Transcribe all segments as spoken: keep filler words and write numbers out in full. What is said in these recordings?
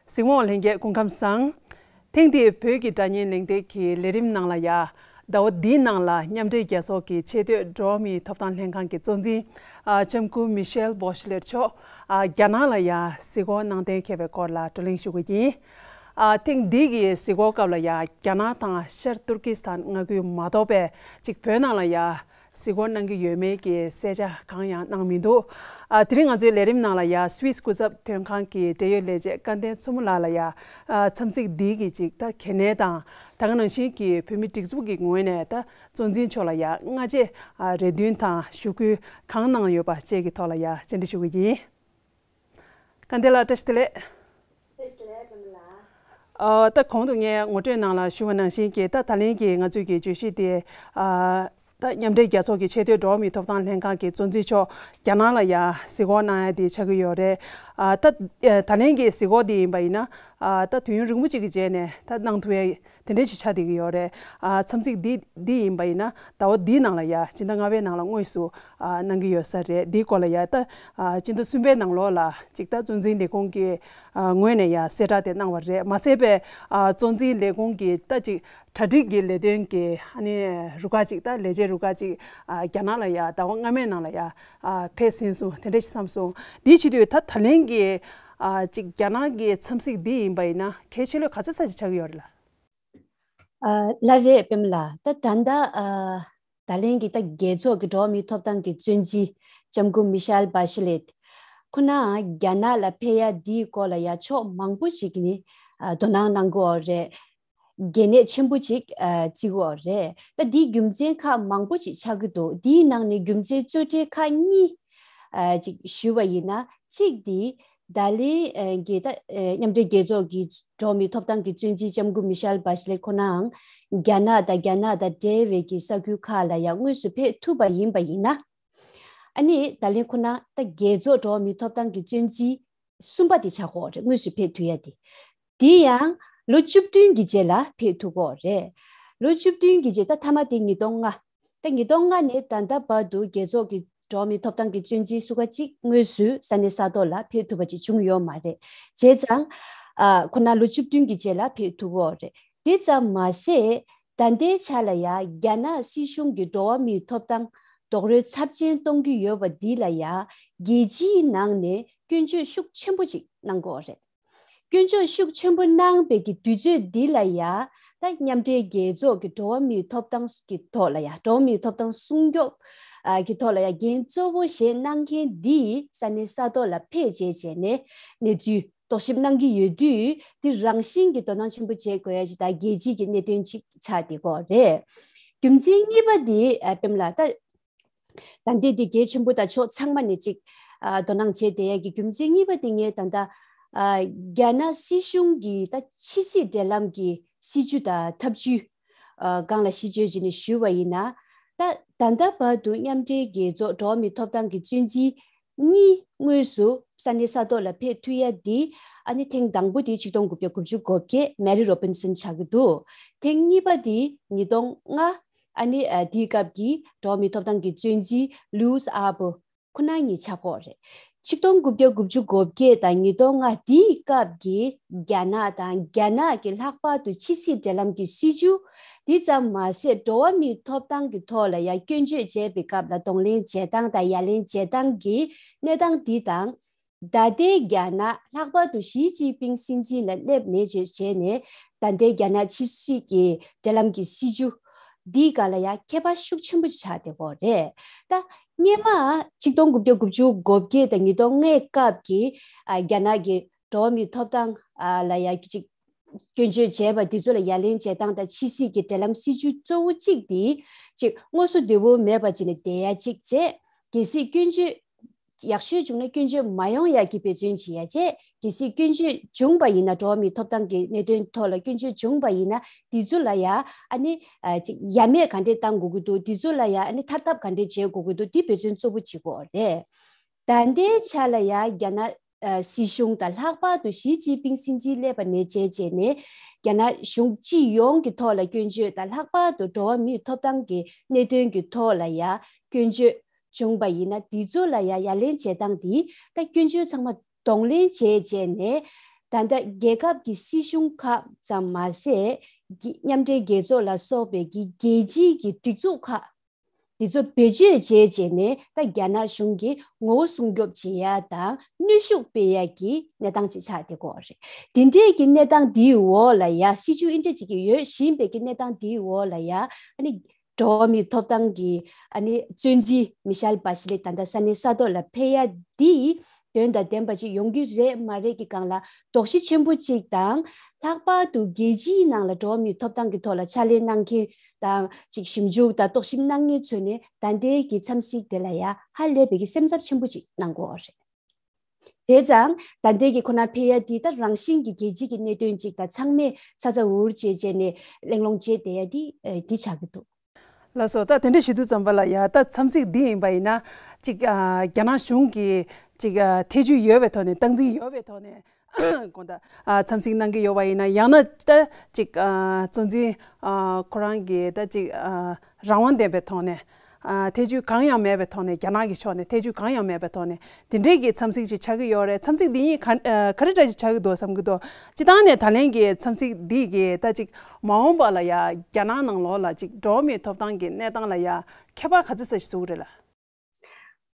གཟིགས་མོ་བ་ལྷན་རྒྱས་སྐུ་ཁམས་བཟང་། ཐེངས་འདིའི་བོད་ཀྱི་སྒྲ་སྙན་གླེང་སྟེགས་ཀྱི་ལས་རིམ་ནང་ལ་ཡ། ཟླ་བ་འདིའི་ནང་ལ་མཉམ་འབྲེལ་རྒྱལ་ཚོགས་ཀྱི་ཆེས་མཐོའི་འགྲོ་བ་མིའི་ཐོབ་ཐང་ལྷན་ཁང་གི་གཙོ་འཛིན། ཨ། ལྕམ་སྐུ་མི་ཤེལ་བྷོ་ཤི་ལེད་མཆོག་ཨ། རྒྱ་ནག་ལ་ཡ་གཟིགས་སྐོར་གནང་གཏན་འཁེལ་བའི་སྐོར་ལ་བགྲོ་གླེང་ཞུ་གི་ཡིན། ཨ། ཐེངས་འདི་གི་གཟིགས་སྐོར་སྐབས་ལ་ཡ་རྒྱ་ནག་དང་ཤར་ཏུར་ཀི་སི་ཐན་མངའ་ཁུལ་མ་གཏོགས་པའི་ཅིག་བོད་ནང་ལ་ཡ། གཟིགས་སྐོར་གནང་གི་ཡོད་མེད་ཀྱི་གསལ་ཆ་གང་ཡང་གནང་མི་འདུག་ཨ། དེ་རིང་ང་ཚོའི་ལས་རིམ་ནང་ལ་ཡ་སུད་སི་སྐུ་ཚབ་དོན་ཁང་གི་འབྲེལ་ཡོད་ལས་བྱེད་སྐལ་ལྡན་མཚོ་མོ་ལགས་ལ་ཡ། ཨ། འཚམས་གཟིགས་འདི་གི་ཅིག་ད་གལ་གནད་དང་། ད་ག་ནང་བཞིན་གྱི་བོད་མི་སྒྲིག་འཛུགས་ཀྱི་ངོས་ནས་ད་གཙོ་འཛིན་མཆོག་ལ་ཡ་སྔ་རྗེས། ཨ། རེ་འདུན་དང་ཞུ་སྐུལ་གང་གནང་ཡོད་པ་བཅས་ཀྱི་ཐོག་ལ་ཡ་བཅར་འདྲི་ཞུ་གི་ཡིན། སྐལ་ལྡན་ལགས་བཀྲ་ཤིས་བདེ་ལེགས། བཀྲ་ཤིས་བདེ་ལེགས་པད་མ་ལགས། ཨ། ད་གོང་དུ་ངས་ངོ་སྤྲོད་ནང་ལ་ཞུ་བ་ནང་བཞིན་གྱི་ད་ད་ལན་གྱི་ང་ཚོའི་གི་བརྗོད་གཞི་དེ། ཨ། ད་མཉམ་འབྲེལ་རྒྱལ་ཚོགས་ཀྱི་ཆེས་མཐོའི་འགྲོ་བ་མིའི་ཐོབ་ཐང་ལྷན་ཁང་གི་གཙོ་འཛིན་མཆོག་རྒྱ་ནག་ལ་ཡ་གཟིགས་སྐོར་གནང་ཡ་དེ་ཆགས་ཀྱི་ཡོད་རེད། ཨ། ད་ད་ལན་གྱི་གཟིགས་སྐོར་དེ་ཡིན་པ་ཡིན་ན། ཨ། ད་དུས་ཡུན་རིང་པོ་ཅིག་གི་རྗེས་ནས་ད་གནང་ཐུབ་ཡ་དེ་འདྲ་ཞིག་ཆགས་བསྡད་ཀྱི་ཡོད་རེད། ཨ། འཚམས་གཟིགས་འདི་འདི་ཡིན་པ་ཡིན་ན་ཟླ་བ་འདིའི་ནང་ལ་ཡ་ཕྱི་ཟླ་ལྔ་པའི་ནང་ལ་དངོས་སུ། ཨ། གནང་གི་ཡོད་ས་རེད། འདིའི་སྐོར་ལ་ཡ་ད། ཨ། ཕྱི་ཟླ་གསུམ་པའི་ནང་ལོགས་ལ་ཅིག་ད་གཙོ་འཛིན་ལས་ཁུངས་ཀྱི། ཨ། ངོས་ནས་ཡ་གསལ་བསྒྲགས་དེ་གནང་བ་རེད། མ་ཟད་པའི། ཨ། གཙོ་འཛིན་ལས་ཁུངས་ཀྱི་ད་ཅིག་གྲ་སྒྲིག་གི་ལས་དོན་གྱི་ཨ་ནི་རུ་ཁག་ཅིག་ད་ལས་བྱེད་རུ་ཁག་ཅིག་ཨ། རྒྱ་ནག་ལ་ཡ་ཟླ་བ་སྔ་མའི་ནང་ལ་ཡ། ཨ། ཕེབས་ཟིན་སོང་། དེ་འདྲ་ཞིག་བསམ་སོང་། འདིའི་ཆེད་དུ་ད་ད་ལན་གྱི། ཨ། ཅིག་རྒྱ་ནག་གི་འཚམས་གཟིགས་འདི་ཡིན་པ་ཡིན་ན་གལ་ཆེ་ལོས་ག་ཚོད་ཙམ་ཞིག་ཆགས་ཀྱི་ཡོད་རེད་ལགས། ཨ། ལགས་རེད་པད་མ་ལགས། ད་ད་ལྟ། ཨ། ད་ལན་གྱི་ད་རྒྱལ་ཚོགས་ཀྱི་འགྲོ་བ་མིའི་ཐོབ་ཐང་གི་གཙོ་འཛིན་ལྕམ་སྐུ་མི་ཤེལ་བྷ་ཤི་ལེད་ཁོ་ན་རྒྱ་ནག་ལ་ཕེབས་ཡ་འདིའི་སྐོར་ལ་ཡ་ཕྱོགས་མང་པོ་ཞིག་ནས། ཨ། དོ་སྣང་གནང་གི་ཡོད་རེད། གལ་གནད་ཆེན་པོ་ཅིག་ཨ། བརྩི་གི་ཡོད་རེད། ད་འདིའི་རྒྱུ་མཚན་ཁག་མང་པོ་ཅིག་ཆགས་ཀྱི་འདུག་འདིའི་ནང་ནས་རྒྱུ་མཚན་གཙོ་གྲས་ཁག་གཉིས། ཨ། ཅིག་ཞུ་བ་ཡིན་ན། གཅིག་དེ་ད་ལན་གྱི་ད། ཨ། མཉམ་འབྲེལ་རྒྱལ་ཚོགས་ཀྱི་འགྲོ་བ་མིའི་ཐོབ་ཐང་གི་གཙོ་འཛིན་ལྕམ་སྐུ་མི་ཤེལ་བྷ་ཤི་ལེད་ཁོ་ནའང་རྒྱ་ནག་དང་རྒྱ་ནག་དང་འབྲེལ་བའི་གི་ས་ཁུལ་ཁག་ལ་ཡང་དངོས་སུ་ཕེབས་ཐུབ་པ་ཡིན་པ་ཡིན་ན། ཨ་ནི་ད་ལན་ཁོ་ན་ད་རྒྱལ་ཚོགས་འགྲོ་བ་མིའི་ཐོབ་ཐང་གི་གཙོ་འཛིན་གསུམ་པ་དེ་ཆགས་ཀྱི་ཡོད་རེད། དངོས་སུ་ཕེབས་ཐུབ་ཡ་དེ། དེ་ཡང་ལོ་བཅུ་བདུན་གྱི་རྗེས་ལ་ཕེབས་ཐུབ་ཀྱི་ཡོད་རེད། ལོ་བཅུ་བདུན་གྱི་རྗེས། ད་མཐའ་མ་དེ་ཉིས་སྟོང་ལྔ། ད་ཉིས་སྟོང་ལྔ་ནས་ད་ལྟ་བར་དུ་རྒྱལ་ཚོགས་ཀྱི་འགྲོ་བ་མིའི་ཐོབ་ཐང་གི་གཙོ་འཛིན་སུ་ག་ཅིག་དངོས་སུ་ས་གནས་ས་ཐོག་ལ་ཕེབས་ཐུབ་པ་ཅིག་བྱུང་ཡོད་མ་རེད། བྱས་ཙང་། ཨ། ཁོ་ན་ལོ་བཅུ་བདུན་གྱི་རྗེས་ལ་ཕེབས་ཐུབ་ཀྱི་ཡོད་རེད། དེ་ཙམ་མ་ཟད། ད་ལྟའི་ཆ་ལ་ཡ་རྒྱ་ནག་སྲིད་གཞུང་གིས་འགྲོ་བ་མིའི་ཐོབ་ཐང་རྡོག་རོལ་ཚབས་ཆེན་གཏོང་གི་ཡོད་པ་འདི་ལ་ཡ་རྒྱལ་སྤྱིའི་ནང་ནས་སྐྱོན་བརྗོད་ཤུགས་ཆེན་པོ་ཅིག་གནང་གི་ཡོད་རེད། སྐྱོན་བརྗོད་ཤུགས་ཆེན་པོ་གནང་བའི་གི་དུས་ཚོད་འདི་ལ་ཡ། ད་མཉམ་འབྲེལ་རྒྱལ་ཚོགས་ཀྱི་འགྲོ་བ་མིའི་ཐོབ་ཐང་གི་ཐོག་ལ་ཡ། འགྲོ་བ་མིའི་ཐོབ་ཐང་སྲུང་སྐྱོབ། ཨ། གི་ཐོག་ལ་ཡ་འགན་གཙོ་བོ་བཞེས་གནང་མཁན་འདི་ས་གནས་ས་ཐོག་ལ་ཕེབས་བྱས་བྱས་ནས་གནས་ཚུལ་རྟོག་ཞིབ་གནང་གི་ཡོད་དུས། འདི་རང་བཞིན་གྱི་དོ་སྣང་ཆེན་པོ་བྱེད་དགོས་ཡ་ཞིག་དང་། རྒྱལ་སྤྱིའི་གི་གནད་དོན་ཅིག་ཆགས་བསྡད་ཀྱི་ཡོད་རེད། རྒྱུ་མཚན་གཉིས་པ་འདི། ཨ། པད་མ་ལགས། ད། ད་འདི་འདི་གལ་ཆེན་པོ་དང་ཕྱོགས་ཚང་མ་ནས་ཅིག་ཨ། དོ་སྣང་བྱེད་བསྡད་ཡ་གི་རྒྱུ་མཚན་གཉིས་པ་དེ་ངས་ད་ལྟ། ཨ། རྒྱ་ནག་སྲིད་གཞུང་གི་ད་ཕྱི་སྲིད་འབྲེལ་ལམ་གྱི་སྲིད་བྱུས་དང་ཐབས་བྱུས། ཨ། སྒང་ལ་གཞི་བཅོལ་བྱས་ནས་ཞུས་པ་ཡིན་ན། ད་ད་ལྟ་བར་དུ་མཉམ་འབྲེལ་རྒྱལ་ཚོགས་འགྲོ་བ་མིའི་ཐོབ་ཐང་གི་གཙོ་འཛིན་གཉིས་དངོས་སུ་ས་གནས་ས་ཐོག་ལ་ཕེབས་ཐུབ་ཡ་འདི། ཨ་ནི་ཐེངས་དང་པོ་དེ་ཆིག་སྟོང་དགུ་བརྒྱ་དགུ་བཅུ་གོ་བརྒྱད་མེ་རི་རོ་བིན་སན་ཆགས་ཀྱི་འདུག་ཐེངས་གཉིས་པ་དེ་ཉིས་སྟོང་ལྔ། ཨ་ནི། ཨ། དེའི་སྐབས་ཀྱི་འགྲོ་བ་མིའི་ཐོབ་ཐང་གི་གཙོ་འཛིན་ལུའུ་སི་ཨར་བྷོ་ཁོ་ན་གཉིས་ཆགས་ཀྱི་ཡོད་རེད། ཆིག་སྟོང་དགུ་བརྒྱ་དགུ་བཅུ་གོ་བརྒྱད་དང་ཉིས་སྟོང་ལྔ་དེའི་སྐབས་ཀྱི་རྒྱ་ནག་དང་རྒྱ་ནག་གི་ལྷག་པར་དུ་ཕྱི་སྲིད་འབྲེལ་ལམ་གྱི་སྲིད་བྱུས། དེ་ཙམ་མ་ཟད་འགྲོ་བ་མིའི་ཐོབ་ཐང་གི་ཐོག་ལ་ཡང་སྐྱོན་བརྗོད་བྱས་པའི་སྐབས་ལ་གདོང་ལེན་བྱེད་སྟངས་དང་ཡ་ལན་བྱེད་སྟངས་ཀྱི་གནས་སྟངས་འདི་དང་། ད་ལྟའི་རྒྱ་ནག་ལྷག་པར་དུ་ཞི་ཅིན་ཕིང་སྲིད་འཛིན་ལ་སླེབས་ནས་བྱས་བྱས་ནས། ད་ལྟའི་རྒྱ་ནག་ཕྱི་སྲིད་ཀྱི་འབྲེལ་ལམ་གྱི་སྲིད་བྱུས་འདིའི་སྒང་ལ་ཡང་ཁྱད་པར་ཤུགས་ཆེན་པོ་ཆགས་བསྡད་ཡོད་རེད། ད་སྔོན་མ་ཆིག་སྟོང་དགུ་བརྒྱ་དགུ་བཅུ་གོ་བརྒྱད་དང་ཉིས་སྟོང་ལྔའི་སྐབས་ཀྱི། ཨ། རྒྱ་ནག་གི་འགྲོ་བ་མིའི་ཐོབ་ཐང་། ཨ། ལ་ཡང་ཅིག་སྐྱོན་བརྗོད་བྱས་པ་འདི་ཚོ་ལ་ཡ་ལན་བྱེད་སྟངས་དང་། ཕྱི་སྲིད་ཀྱི་འབྲེལ་ལམ་སྲིད་བྱུས་གཙོ་བོ་གཅིག་འདི་ཅིག་དངོས་སུ་འདུ་བོ་མེད་པ་བྱས་ནས་བསྡད་ཡ་གཅིག་བྱས། གལ་སྲིད་སྐྱོན་བརྗོད་ཡག་ཤོས་བྱུང་ན་སྐྱོན་བརྗོད་མ་ཡོང་ཡ་གི་འབད་བརྩོན་བྱེད་ཡ་བྱས། གལ་སྲིད་སྐྱོན་བརྗོད་བྱུང་བ་ཡིན་ན། འགྲོ་བ་མིའི་ཐོབ་ཐང་གི་གནད་དོན་ཐོག་ལ་སྐྱོན་བརྗོད་བྱུང་བ་ཡིན་ན། དེ་ཚོ་ལ་ཡ་ཨ་ནི། ཨ། ཅིག་ཡ་མེད་ག་འདྲས་བཏང་དགོས་ཀྱི་འདུག་དེ་ཚོ་ལ་ཡ་ཨ་ནི་ཐར་ཐབས་ག་འདྲས་བྱེད་དགོས་ཀྱི་འདུག་དེ་འབད་བརྩོན་གཙོ་བོ་བྱེད་དགོས་རེད། ད་ལྟའི་ཆ་ལ་ཡ་རྒྱ་ནག་ཨ། སྲིད་གཞུང་དང་། ལྷག་པར་དུ་ཞི་ཅིན་ཕིང་སྲིད་འཛིན་སླེབས་པ་ནས་བྱས་བྱས་ནས། རྒྱ་ནག་གཞུང་སྤྱི་ཡོངས་ཀྱི་ཐོག་ལ་སྐྱོན་བརྗོད་དང་། ལྷག་པར་དུ་འགྲོ་བ་མིའི་ཐོབ་ཐང་གི་གནད་དོན་གྱི་ཐོག་ལ་ཡ་སྐྱོན་བརྗོད་བྱུང་བ་ཡིན་ན། དེ་ཚོ་ལ་ཡ་ཡ་ལན་བྱེད་སྟངས་དེ། ད་སྐྱོན་བརྗོད་ཚང་མ་གདོང་ལེན་བྱས་བྱས་ནས། ད་ལྟ་རྒྱལ་ཁབ་ཀྱི་སྲིད་གཞུང་ཁག་ཙམ་མ་ཟད། མཉམ་འབྲེལ་རྒྱལ་ཚོགས་ལ་སོགས་པའི་གི་རྒྱལ་སྤྱིའི་གི་སྒྲིག་འཛུགས་ཁག་འདི་ཚོ་བེད་སྤྱོད་བྱས་བྱས་ནས། ད་རྒྱ་ནག་གཞུང་གི་ངོ་བོ་སྲུང་སྐྱོབ་བྱེད་ཡ་དང་གནོན་ཤུགས་སྤེལ་ཡ་གི་གནས་སྟངས་ཅིག་ཆགས་བསྡད་ཀྱི་ཡོད་རེད། དེ་འདྲའི་གི་གནས་སྟངས་འདིའི་འོག་ལ་ཡ། སྲིད་བྱུས་འདི་འདྲ་ཅིག་གི་ཡོད་བཞིན་པའི་གི་གནས་སྟངས་འདིའི་འོག་ལ་ཡ། ཨ་ནི་འགྲོ་བ་མིའི་ཐོབ་ཐང་གི་ཨ་ནི་གཙོ་འཛིན་མི་ཤེལ་བྷ་ཤི་ལེ་ད་ལྟ་ས་གནས་ས་ཐོག་ལ་ཕེབས་ཡ་འདི་དོན་དང་ལྡན་པ་ཅིག་ཡོང་གི་རེད་མ་རེད་ཀྱི་སྒང་ལ་དོགས་གཞི་ཆེན་པོ་ཅིག་དང་། ལྷག་པར་དུ་རྒྱལ་སྤྱིའི་ནང་ལ་འགྲོ་བ་མིའི་ཐོབ་ཐང་གི་ཐོག་ལ་ཕྱག་ལས་གནང་མཁན་དང་ཅིག་ཞིབ་འཇུག་དང་རྟོག་ཞིབ་གནང་མཁན་ཚོས་ནས་ད་ལྟའི་གི་འཚམས་གཟིགས་དེ་ལ་ཡ་ཧ་ལས་པའི་གི་སེམས་འཚབ་ཆེན་པོ་ཅིག་གནང་གི་ཡོད་རེད། བྱས་ཙང་ད་ལྟའི་གི་ཁོ་ན་ཕེབས་ཡ་འདི་ད་རང་བཞིན་གྱི་རྒྱལ་སྤྱི་གི་གནད་དོན་ཅིག་དང་། ཚང་མས་ཚ་ཚ་འུར་འུར་བྱས་བྱས་ནས་གླེང་སློང་བྱས་བསྡད་ཡ་འདི་ཨ་འདི་ཆགས་ཀྱི་འདུག་ལགས་སོ། ད་དེ་འདྲ་ཞུ་དུས་ཙམ་པ་ལ་ཡ། ད་འཚམས་གཟིགས་འདི་ཡིན་པ་ཡིན་ན་ཅིག་ཨ་རྒྱ་ནག་གཞུང་གིས་ཅིག་ཨ་ཐེ་བྱུས་ཡོད་པའི་ཐོག་ནས། སྟངས་འཛིན་ཡོད་པའི་ཐོག་ནས། དགོངས་དག་ཨ་འཚམས་གཟིགས་གནང་གི་ཡོད་པ་ཡིན་ན། ཡང་ན་ད་ཅིག་ཨ་གཙོ་འཛིན་ཨ་ཁོ་རང་གིས་ད་ཅིག་ཨ་རང་དབང་ལྡན་པའི་ཐོག་ནས། ཨ་ཐེ་བྱུས་གང་ཡང་མེད་པའི་ཐོག་ནས། རྒྱ་ནག་གི་ཕྱོགས་ནས་ཐེ་བྱུས་གང་ཡང་མེད་པའི་ཐོག་ནས་དེ་འདྲའི་གི་འཚམས་གཟིགས་ཅིག་ཆགས་ཀྱི་ཡོད་རེད། འཚམས་གཟིགས་འདི་ཡིན་ག་ཨ་ག་རེ་འདྲ་ཅིག་ཆགས་ཀྱི་འདུག་བསམ་གྱི་འདུག་སྤྱིར་བཏང་ནས་ད་ལན་གྱི་འཚམས་གཟིགས་འདི་གི་ད་ཅིག་མ་འོངས་པ་ལ་ཡ་རྒྱ་ནག་ནང་ལོགས་ལ་ཅིག་འགྲོ་བ་མིའི་ཐོབ་ཐང་གི་གནས་སྟངས་ལ་ཡ་ཁྱད་པར་ག་ཚོད་ཙམ་ཞིག་བཟོ་གི་རེད་ལ།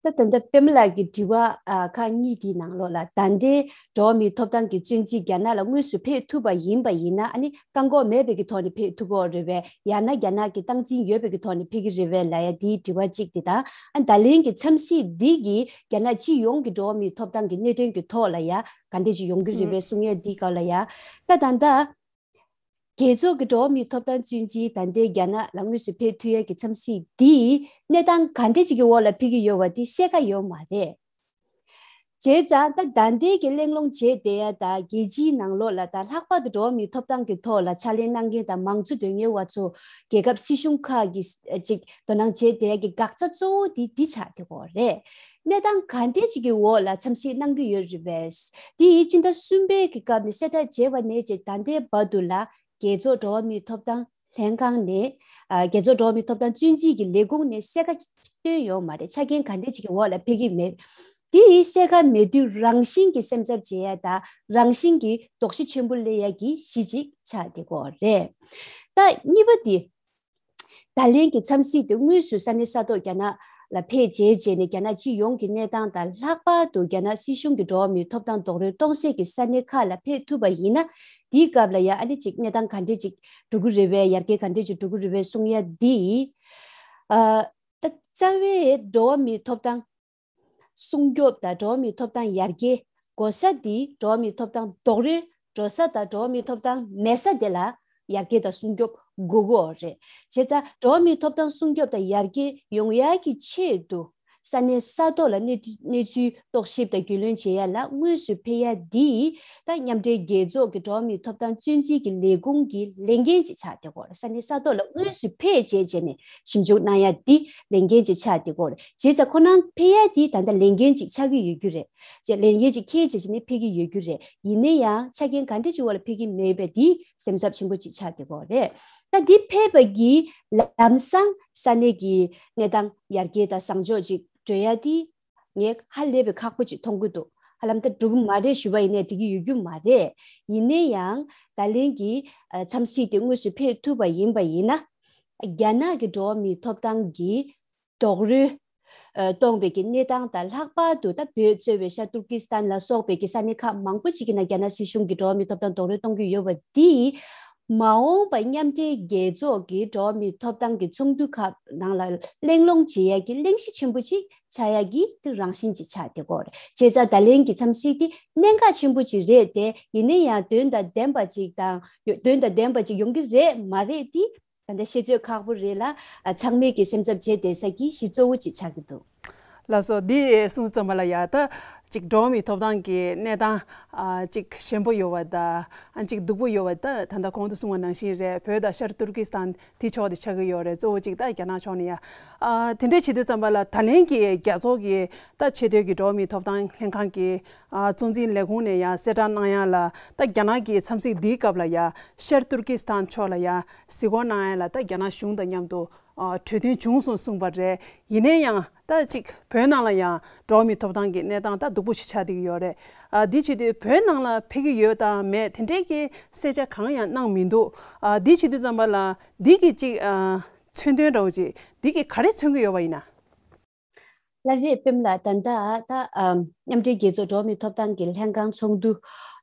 ད་ད་ལྟ་པདྨ་ལགས་ཀྱི་དྲི་བ་ཨ་ཁག་གཉིས་དེའི་ནང་ལོགས་ལ། ད་ལྟའི་འགྲོ་བ་མིའི་ཐོབ་ཐང་གི་གཙོ་འཛིན་རྒྱ་ནག་ལ་དངོས་སུ་ཕེབས་ཐུབ་པ་ཡིན་པ་ཡིན་ན། ཨ་ནི་བཀག་འགོག་མེད་པའི་གི་ཐོག་ནས་ཕེབས་ཐུབ་ཀྱི་ཡོད་རེད་པས། ཡང་ན་རྒྱ་ནག་གི་སྟངས་འཛིན་ཡོད་པའི་གི་ཐོག་ནས་ཕེབས་ཀྱི་རེད་པས་ལབ་ཡ་དེའི་དྲི་བ་གཅིག་དེ་དང་། ཨ་ད་ལན་གྱི་འཚམས་གཟིགས་འདི་གིས་རྒྱ་ནག་སྤྱི་ཡོངས་ཀྱི་འགྲོ་བ་མིའི་ཐོབ་ཐང་གི་གནད་དོན་གྱི་ཐོག་ལ་ཡ་ག་འདྲ་ཅིག་ཡོང་གི་རེད་པས་གསུང་ཡ་འདིའི་སྐོར་ལ་ཡ། ད་ད་ལྟ་རྒྱལ་ཚོགས་ཀྱི་འགྲོ་བ་མིའི་ཐོབ་ཐང་གཙོ་འཛིན་ད་ལྟའི་རྒྱ་ནག་ལ་དངོས་སུ་ཕེབས་ཐུབ་ཡ་གི་འཚམས་གཟིགས་འདི་གནས་སྟངས་ག་འདྲ་ཅིག་གི་འོག་ལ་ཕེབས་ཀྱི་ཡོད་པ་འདི་གསལ་ཁ་ཡོད་མ་རེད། བྱས་ཙང་ད་ད་ལྟའི་གི་གླེང་སློང་བྱས་བསྡད་ཡ་དང་། རྒྱལ་སྤྱིའི་ནང་ལོགས་ལ་དང་། ལྷག་པར་དུ་འགྲོ་བ་མིའི་ཐོབ་ཐང་གི་ཐོག་ལ་ཕྱག་ལས་གནང་མཁན་དང་མང་གཙོ་དོན་གཉེར་བ་ཚོ་རྒྱལ་ཁབ་སྲིད་གཞུང་ཁག་གིས་ཅིག་དོ་སྣང་བྱས་བསྡད་ཡ་གི་འགག་རྩ་གཙོ་བོ་འདི་འདི་ཆགས་བསྡད་ཀྱི་ཡོད་རེད། གནས་སྟངས་ག་འདྲ་ཅིག་གི་འོག་ལ་འཚམས་གཟིགས་གནང་གི་ཡོད་རེད་པས། དེ་ཡིས་སྤྱི་ཟླ་གསུམ་པའི་གི་སྐབས་ནས་གསལ་བསྒྲགས་བྱས་པ་ནས་བྱས་ད་ལྟའི་བར་དུ་ལ། རྒྱལ་ཚོགས་འགྲོ་བ་མིའི་ཐོབ་ཐང་ལྷན་ཁང་ནས། ཨ་རྒྱལ་ཚོགས་འགྲོ་བ་མིའི་ཐོབ་ཐང་གཙོ་འཛིན་གྱི་ལས་ཁུངས་ནས་གསལ་ཁ་བཏོན་ཡོད་མ་རེད། ཆ་རྐྱེན་ག་འདྲ་ཅིག་གི་འོག་ལ་ཕེབས་ཀྱི་མེད། དེ་ཡིས་གསལ་ཁ་མེད་དུས་རང་བཞིན་གྱིས་སེམས་འཚབ་བྱེད་ཡ་དང་། རང་བཞིན་གྱིས་དོགས་གཞི་ཆེན་པོ་སླེབས་ཡ་གི་གཞི་ཅིག་ཆགས་བསྡད་ཀྱི་ཡོད་རེད། ད་གཉིས་པ་དེ། ད་ལན་གྱི་འཚམས་གཟིགས་དེ་དངོས་སུ་ས་གནས་ས་ཐོག་རྒྱ་ནག་ལ་ཕེབས་བྱས་བྱས་ནས། རྒྱ་ནག་སྤྱི་ཡོངས་ཀྱི་གནས་སྟངས་དང་། ལྷག་པར་དུ་རྒྱ་ནག་སྲིད་གཞུང་གི་འགྲོ་བ་མིའི་ཐོབ་ཐང་རྡོག་རོལ་གཏོང་སའི་གི་ས་གནས་ཁག་ལ་ཕེབས་ཐུབ་པ་ཡིན་ན། དེའི་སྐབས་ལ་ཡ་ཨ་ནི་ཅིག་གནས་སྟངས་ག་འདྲས་ཅིག་འགྲོ་གི་རེད་པས། ཡར་རྒྱས་ག་འདྲས་ཅིག་འགྲོ་གི་རེད་པས་གསུང་ཡ་འདི། ཨ་ད་རྩ་བའི་འགྲོ་བ་མིའི་ཐོབ་ཐང་སྲུང་སྐྱོབ་དང་འགྲོ་བ་མིའི་ཐོབ་ཐང་ཡར་རྒྱས་དགོས་ས་འདི། འགྲོ་བ་མིའི་ཐོབ་ཐང་རྡོག་རོལ་འགྲོ་ས་དང་འགྲོ་བ་མིའི་ཐོབ་ཐང་མེད་ས་དེ་ལ་ཡར་རྒྱས་དང་སྲུང་སྐྱོབ་དགོས་ཀྱི་ཡོད་རེད། བྱས་ཙང་འགྲོ་བ་མིའི་ཐོབ་ཐང་སྲུང་སྐྱོབ་དང་ཡར་རྒྱས་ཡོང་ཡག་གི་ཆེད་དུ། ས་གནས་ས་ཐོག་ལ་གནས་གནས་ཚུལ་རྟོག་ཞིབ་དང་རྒྱུས་ལོན་བྱེད་ཡ་ལ་དངོས་སུ་ཕེབས་ཡ་འདི། ད་མཉམ་འབྲེལ་རྒྱལ་ཚོགས་ཀྱི་འགྲོ་བ་མིའི་ཐོབ་ཐང་གཙོ་འཛིན་གྱི་ལས་ཁུངས་ཀྱི་ལས་འགན་ཅིག་ཆགས་བསྡད་ཀྱི་ཡོད་རེད། ས་གནས་ས་ཐོག་ལ་དངོས་སུ་ཕེབས་བྱས་བྱས་ནས་ཞིབ་འཇུག་གནང་ཡ་འདི་ལས་འགན་ཅིག་ཆགས་བསྡད་ཀྱི་ཡོད་རེད། བྱས་ཙང་ཁོ་རང་ཕེབས་ཡ་འདི་ད་ལྟ་ལས་འགན་ཅིག་ཆགས་ཀྱི་ཡོད་རྒྱུ་རེད། ཅེས་ལས་འགན་ཅིག་འཁྱེར་བྱས་བྱས་ནས་ཕེབས་ཀྱི་ཡོད་རྒྱུ་རེད། ཡིན་ན་ཡང་ཆ་རྐྱེན་ག་འདྲ་ཅིག་འོག་ལ་ཕེབས་ཀྱི་མེད་པས་འདི་སེམས་འཚབ་ཆེན་པོ་ཅིག་ཆགས་བསྡད་ཀྱི་ཡོད་རེད། ད་འདི་ཕེབས་པ་གིས་ལམ་སང་ས་གནས་ཀྱི་གནས་སྟངས་ཡར་རྒྱས་དང་བཟང་ཕྱོགས་ཅིག་འགྲོ་ཡ་འདི་ངས་ཧ་ལས་པའི་ཁག་པོ་ཅིག་མཐོང་གི་འདུག་ཧ་ལམ་ད་འགྲོ་གི་མ་རེད་ཞུས་པ་ཡིན་ནའི་འགྲིག་གི་ཡོད་རྒྱུ་མ་རེད། ཡིན་ན་ཡང་ད་ལན་གྱི་ཨ་འཚམས་གཟིགས་དེ་དངོས་སུ་ཕེབས་ཐུབ་པ་ཡིན་པ་ཡིན་ན། རྒྱ་ནག་གི་འགྲོ་བ་མིའི་ཐོབ་ཐང་གི་རྡོག་རོལ་ཨ་གཏོང་བའི་གི་གནས་སྟངས་དང་། ལྷག་པར་དུ་ད་བོད་གཙོས་པའི་ཤར་ཏུར་ཀི་སི་ཐན་ལ་སོགས་པའི་གི་ས་གནས་ཁག་མང་པོ་ཅིག་གི་ནང་རྒྱ་ནག་སྲིད་གཞུང་གི་འགྲོ་བ་མིའི་ཐོབ་ཐང་རྡོག་རོལ་གཏོང་གི་ཡོད་པ་འདི། མ་འོངས་པ་མཉམ་འབྲེལ་རྒྱལ་ཚོགས་ཀྱི་འགྲོ་བ་མིའི་ཐོབ་ཐང་གི་ཚོགས་འདུ་ཁག་ནང་ལ་གླེང་སློང་བྱེད་ཡ་གི་གླེང་གཞི་ཆེན་པོ་ཅིག་ཆགས་ཡ་གི་དེ་རང་བཞིན་ཅིག་ཆགས་བསྡད་ཀྱི་ཡོད་རེད། བྱས་ཙང་ད་ལན་གྱི་འཚམས་གཟིགས་དེ་གནད་འགག་ཆེན་པོ་ཅིག་རེད་དེ། ཡིན་ན་ཡང་དོན་དང་ལྡན་པ་ཅིག་དང་། དོན་དང་ལྡན་པ་ཅིག་ཡོང་གི་རེད་མ་རེད་དེ། ད་ལྟ་ཤེས་ཚོད་ཁག་པོ་རེད་ལ། ཨ་ཚང་མས་ཀྱི་སེམས་འཚབ་བྱེད་བསྡད་ས་གི་གཞི་གཙོ་བོ་ཅིག་ཆགས་ཀྱི་འདུག་ལགས་སོ། འདི་གསུངས་ཙམ་པ་ལ་ཡ། ད་ཅིག་འགྲོ་བ་མིའི་ཐོབ་ཐང་གི་གནས་སྟངས་ཨ་ཅིག་ཞན་པོ་ཡོད་པ་དང་། ཨ་ཅིག་སྡུག་པོ་ཡོད་པ། ད་ད་ལྟ་གོང་དུ་གསུངས་པ་ནང་བཞིན་རེད། བོད་དང་ཤར་ཏུར་ཀི་སི་ཐན་དེ་ཕྱོགས་དེ་ཆགས་ཀྱི་ཡོད་རེད། གཙོ་བོ་ཅིག་ད་རྒྱ་ནག་ཕྱོགས་ནས་ཡ། ཨ་དེ་འདྲས་བྱེད་དུས་ཙམ་པ་ལ་ད་ལན་གྱི་རྒྱལ་ཚོགས་ཀྱི་ད་ཆེས་མཐོའི་གི་འགྲོ་བ་མིའི་ཐོབ་ཐང་ལྷན་ཁང་གི་ཨ་གཙོ་འཛིན་ལས་ཁུངས་ནས་ཡང་གསལ་བསྒྲགས་གནང་ཡ་ལ། ད་རྒྱ་ནག་གི་འཚམས་གཟིགས་འདིའི་སྐབས་ལ་ཡ་ཤར་ཏུར་ཀི་སི་ཐན་ཕྱོགས་ལ་ཡ་གཟིགས་སྐོར་གནང་ཡ་ལ་ད་རྒྱ་ནག་གཞུང་དང་མཉམ་དུ་ ཨ་གྲོས་མཐུན་བྱུང་སོང་གསུངས་པ་རེད། ཡིན་ན་ཡང་ད་ཅིག་བོད་ནང་ལ་ཡང་འགྲོ་བ་མིའི་ཐོབ་ཐང་གི་གནས་སྟངས་ད་སྡུག་པོ་ཞིག་ཆགས་བསྡད་ཀྱི་ཡོད་རེད། ཨ་འདི་བྱེད་དུས་བོད་ནང་ལ་ཕེབས་ཀྱི་ཡོད་དང་མེད་དེ་འདྲའི་གི་གསལ་ཆ་གང་ཡང་གནང་མི་འདུག་ཨ་འདི་བྱེད་དུས་ཙམ་པ་ལ་འདི་གི་ཅིག་ཨ་མཚོན་དོན་འདྲ་བོ་ཅིག་འདི་གི་ག་རེ་མཚོན་གྱི་ཡོད་པ་ཡིན་ན། ལགས་རེད། པདྨ་ལགས། ད་ལྟ་ད་ཨ་མཉམ་འབྲེལ་རྒྱལ་ཚོགས་འགྲོ་བ་མིའི་ཐོབ་ཐང་གི་ལྷན་ཁང་ཚོགས་འདུ་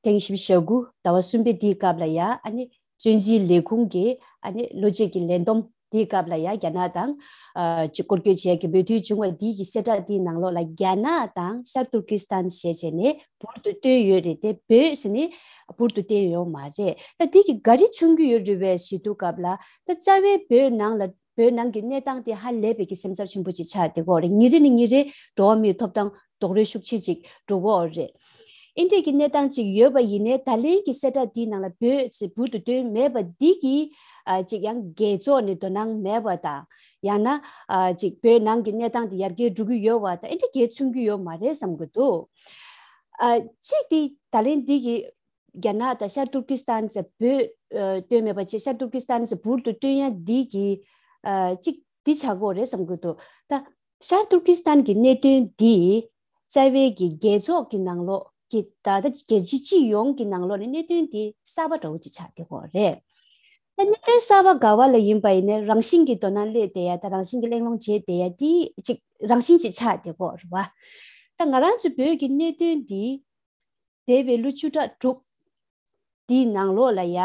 ཐེངས་བཞི་བཅུ་ཞེ་དགུ་ཟླ་བ་གསུམ་པའི་འདིའི་སྐབས་ལ་ཡ་ཨ་ནི་བཙོན་འཛིན་ལས་ཁུངས་ཀྱི་ཨ་ནི་ལོ་གཅིག་གི་ལས་བསྡོམས་འདིའི་སྐབས་ལ་ཡ་རྒྱ་ནག་དང་ཨ་ཅིག་སྐོར་སྐྱོད་བྱེད་ཡ་གི་འབོད་སྐུལ་བྱུང་བ་འདི་གི་གསལ་བསྒྲགས་འདིའི་ནང་ལོགས་ལ་རྒྱ་ནག་དང་ཤར་ཏུར་ཀི་སི་ཐན་ཞེས་བྱས་ནས་འབུར་དུ་བཏོན་ཡོད་རེད་དེ། བོད་ཟེར་ནས་འབུར་དུ་བཏོན་ཡོད་མ་རེད། ད་འདི་གི་ག་རེ་མཚོན་གྱི་ཡོད་རེད་པས་ཞེས་དུས་སྐབས་ལ་ད་རྩ་བའི་བོད་ནང་ལ་བོད་ནང་གི་གནས་སྟངས་དེ་ཧ་ལས་པའི་གི་སེམས་འཚབ་ཆེན་པོ་ཅིག་ཆགས་བསྡད་ཀྱི་ཡོད་རེད། ཉིན་རེ་ནས་ཉིན་རེ་འགྲོ་བ་མིའི་ཐོབ་ཐང་རྡོག་རོལ་ཤུགས་ཆེ་ཅིག་འགྲོ་གི་ཡོད་རེད། ཨིན་འདྲས་ཀྱི་གནས་སྟངས་ཅིག་ཡོད་པ་ཡིན་ནའི་ད་ལན་གྱི་གསལ་བསྒྲགས་འདིའི་ནང་ལ་བོད་ཟེར་འབུར་དུ་བཏོན་མེད་པ་འདི་གིས་ཨ་ཅིག་ཡང་རྒྱལ་ཚོགས་ནས་དོ་སྣང་མེད་པ་དང་། ཡང་ན་ཨ་ཅིག་བོད་ནང་གི་གནས་སྟངས་འདི་ཡར་རྒྱས་འགྲོ་གི་ཡོད་པ་དང་ཨིན་འདྲས་གས་མཚོན་གྱི་ཡོད་མ་རེད་བསམ་གྱི་འདུག་ཨ་གཅིག་འདི་ད་ལན་འདི་གི་རྒྱ་ནག་དང་ཤར་ཏུར་ཀི་སི་ཐན་ཟེར་བོད་ཨ་བཏོན་མེད་པ་བྱས། ཤར་ཏུར་ཀི་སི་ཐན་ཟེར་འབུར་དུ་བཏོན་ཡ་འདི་གི་ཨ་གཅིག་འདི་ཆགས་ཀྱི་ཡོད་རེད་བསམ་གྱི་འདུག་ད་ཤར་ཏུར་ཀི་སི་ཐན་གྱི་གནད་དོན་འདི་རྩ་བའི་གི་རྒྱལ་ཚོགས་ཀྱི་ནང་ལོགས་ཀྱི་ད་ལྟ་རྒྱལ་སྤྱི་སྤྱི་ཡོངས་ཀྱི་ནང་ལོགས་ནས་གནད་དོན་འདི་གསར་པ་འདྲ་བོ་ཅིག་ཆགས་བསྡད་ཀྱི་ཡོད་རེད། ད་གནད་དོན་གསར་པ་ག་བ་ལ་ཡིན་པ་ཡིན་ནའི་རང་བཞིན་གྱིས་དོ་སྣང་སླེབས་བསྡད་ཡ་ད་རང་བཞིན་གྱིས་གླེང་སློང་བྱས་བསྡད་ཡ་འདི་ཅིག་རང་བཞིན་ཅིག་ཆགས་བསྡད་ཀྱི་ཡོད་རེད་བ། ད་ང་རང་ཚོ་བོད་ཀྱི་གནད་དོན་འདི་འདས་པའི་ལོ་བཅུ་ཕྲག་དྲུག་འདིའི་ནང་ལོགས་ལ་ཡ་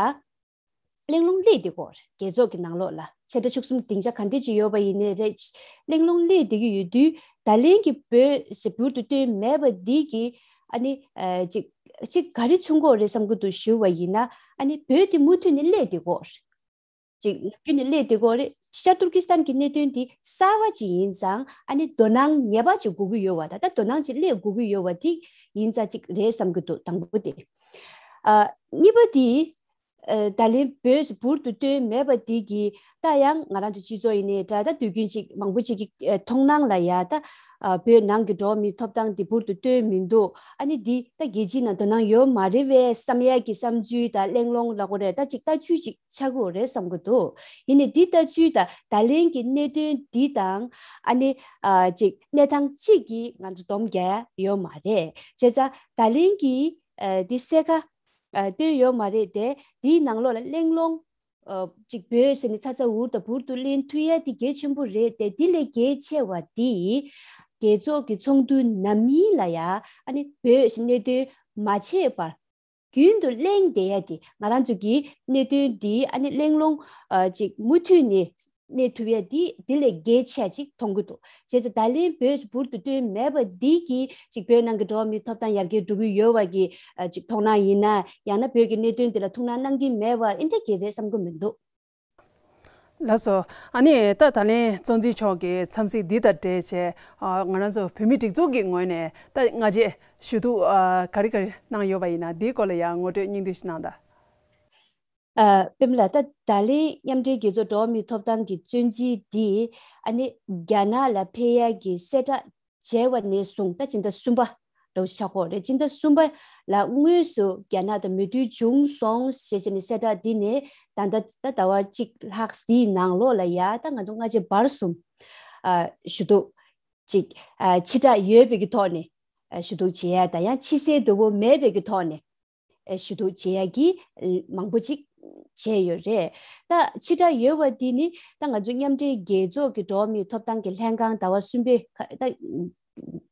གླེང་སློང་སླེབས་བསྡད་ཀྱི་ཡོད་རེད། རྒྱལ་ཚོགས་ཀྱི་ནང་ལོགས་ལ་ཆེ་ཕྲ་ཆུང་གསུམ་སྡིངས་ཆ་ག་འདྲས་ཅིག་ཡོད་པ་ཡིན་ནའི་རེད། གླེང་སློང་སླེབས་བསྡད་ཀྱི་ཡོད་དུས་ད་ལན་གྱི་བོད་ཟེར་འབུར་དུ་བཏོན་མེད་པ་འདི་གིས་ཨ་ནི་ཨ་ཅིག་ཅིག་ག་རེ་མཚོན་གྱི་ཡོད་རེད་བསམ་གྱི་འདུག་ཞུ་བ་ཡིན་ན། ཨ་ནི་བོད་དེ་མུ་མཐུད་ནས་སླེབས་བསྡད་ཀྱི་ཡོད་རེད། ཅིག་ནམ་རྒྱུན་ནས་སླེབས་བསྡད་ཀྱི་ཡོད་རེད། ཤར་ཏུར་ཀི་སི་ཐན་གྱི་གནད་དོན་འདི་གསར་པ་ཅིག་ཡིན་ཙང་ཨ་ནི་དོ་སྣང་ངེས་པར་ཅིག་དགོས་ཀྱི་ཡོད་པ་དང་ད་དོ་སྣང་ཅིག་སླེབས་དགོས་ཀྱི་ཡོད་པ་འདི་ཡིན་ཙང་ཅིག་རེད་བསམ་གྱི་འདུག་དང་པོ་དེ། ཨ་གཉིས་པ་འདི་ཨ་ད་ལན་བོད་འབུར་དུ་བཏོན་མེད་པ་འདི་གིས་ད་ཡང་ང་རང་ཚོ་སྤྱི་ཚོགས་ཡིན་ནའི་འདྲ་ད་དུས་རྒྱུན་ཅིག་མང་པོ་ཅིག་གི་ཨ་མཐོང་སྣང་ལ་ཡ་ད་ཨ་བོད་ནང་གི་འགྲོ་བ་མིའི་ཐོབ་ཐང་འདི་འབུར་དུ་བཏོན་མི་འདུག་ཨ་ནི་འདི་ད་རྒྱལ་སྤྱིའི་ནང་དོ་སྣང་ཡོད་མ་རེད་པས་བསམ་ཡ་གི་བསམ་ཚུལ་དང་གླེང་སློང་ལབ་དགོས་རེད། ད་ཅིག་ལྟ་ཚུལ་ཅིག་ཆགས་ཀྱི་ཡོད་རེད་བསམ་གྱི་འདུག་ཡིན་ནའི་འདི་ལྟ་ཚུལ་དང་ད་ལན་གྱི་གནད་དོན་འདི་དང་ཨ་ནི་ཨ་ཅིག་གནས་སྟངས་གཅིག་གིས་ང་ཚོ་སྡོམ་རྒྱག་ཡ་ཡོད་མ་རེད། བྱས་ཙང་ད་ལན་གྱི་ཨ་འདི་གསལ་ཁ་ཨ་བཏོན་ཡོད་མ་རེད་དེ། འདིའི་ནང་ལོགས་ལ་གླེང་སློང་ཨ་ཅིག་བོད་ཟེར་ནས་ཚ་ཚ་འུར་དང་འབུར་དུ་ལེན་ཐུབ་ཡ་དེ་གལ་ཆེན་པོ་རེད་དེ། འདི་ལས་གལ་ཆེ་བ་དེ་རྒྱལ་ཚོགས་ཀྱི་ཚོགས་འདུ་ནམ་ཡིན་ལ་ཡ་ཨ་ནི་བོད་ཟེར་གནད་དོན་མ་བྱས་པར་རྒྱུན་དུ་གླེང་བསྡད་ཡ་དེ་ང་རང་ཚོ་གི་གནད་དོན་འདི་ཨ་ནི་གླེང་སློང་ཨ་ཅིག་མུ་མཐུད་ནས་གནས་ཐུབ་ཡ་འདི་འདི་ལས་གལ་ཆེ་ཅིག་མཐོང་གི་འདུག་བྱས་ཙང་ད་ལན་བོད་འབུར་དུ་བཏོན་མེད་པ་འདི་གིས་ཅིག་བོད་ནང་གི་འགྲོ་བ་མིའི་ཐོབ་ཐང་ཡར་རྒྱས་འགྲོ་གི་ཡོད་པ་གི་ཨ་ཅིག་མཐོང་སྣང་ཡིན་ན། ཡང་ན་བོད་ཀྱི་གནད་དོན་འདི་ལ་ཐུགས་སྣང་གནང་གི་མེད་པ་ཨེ་འདྲ་གི་རེད་བསམ་གི་མི་འདུག་ལགས་སོ། ཨ་ནི་ད་ད་ལན་བཙོན་འཛིན་མཆོག་གི་འཚམས་གཟིགས་འདི་དང་འབྲེལ་བྱས་ཨ་ང་རང་ཚོ་བོད་མི་སྒྲིག་འཛུགས་ཀྱི་ངོས་ནས་ད་སྔ་རྗེས་ཞུ་གཏུག་ཨ་ག་རེ་ག་རེ་གནང་ཡོད་པ་ཡིན་ན་འདིའི་སྐོར་ལ་ཡང་ངོ་སྤྲོད་སྙིང་བསྡུས་ཤིག་གནང་དང་། ཨ་པདྨ་ལགས། ད་ད་ལན་མཉམ་འབྲེལ་རྒྱལ་ཚོགས་འགྲོ་བ་མིའི་ཐོབ་ཐང་གི་བཙོན་འཛིན་འདི་ཨ་ནི་རྒྱ་ནག་ལ་ཕེབས་ཡ་གི་གསལ་བསྒྲགས་བྱས་པ་ནས་བཟུང་ད་སྤྱི་ཟླ་གསུམ་པ་འདྲ་བོ་ཆགས་ཀྱི་ཡོད་རེད། སྤྱི་ཟླ་གསུམ་པ་ལ་དངོས་སུ་རྒྱ་ནག་དང་མོས་མཐུན་བྱུང་སོང་ཞེས་བྱས་ནས་གསལ་བསྒྲགས་འདི་ནས་ད་ལྟ་ད་ཟླ་བ་གཅིག་ལྷག་འདིའི་ནང་ལོགས་ལ་ཡ་ད་ང་ཚོ་སྔ་རྗེས་བར་གསུམ་ཨ་ཞུ་གཏུག་ཅིག་ཨ་ཕྱི་བསྒྲགས་ཡོད་པའི་གི་ཐོག་ནས་ཨ་ཞུ་གཏུག་བྱེད་ཡ་དང་ཡང་ཕྱི་གསལ་དོད་པོ་མེད་པའི་གི་ཐོག་ནས་ཨ་ཞུ་གཏུག་བྱེད་ཡ་གི་མང་པོ་ཅིག་བྱས་ཡོད་རེད། ད་ཕྱི་བསྒྲགས་ཡོད་པ་འདི་ནི་ད་ང་ཚོ་མཉམ་འབྲེལ་རྒྱལ་ཚོགས་ཀྱི་འགྲོ་བ་མིའི་ཐོབ་ཐང་གི་ལྷན་ཁང་ཟླ་བ་གསུམ་པའི་ཁ་ད་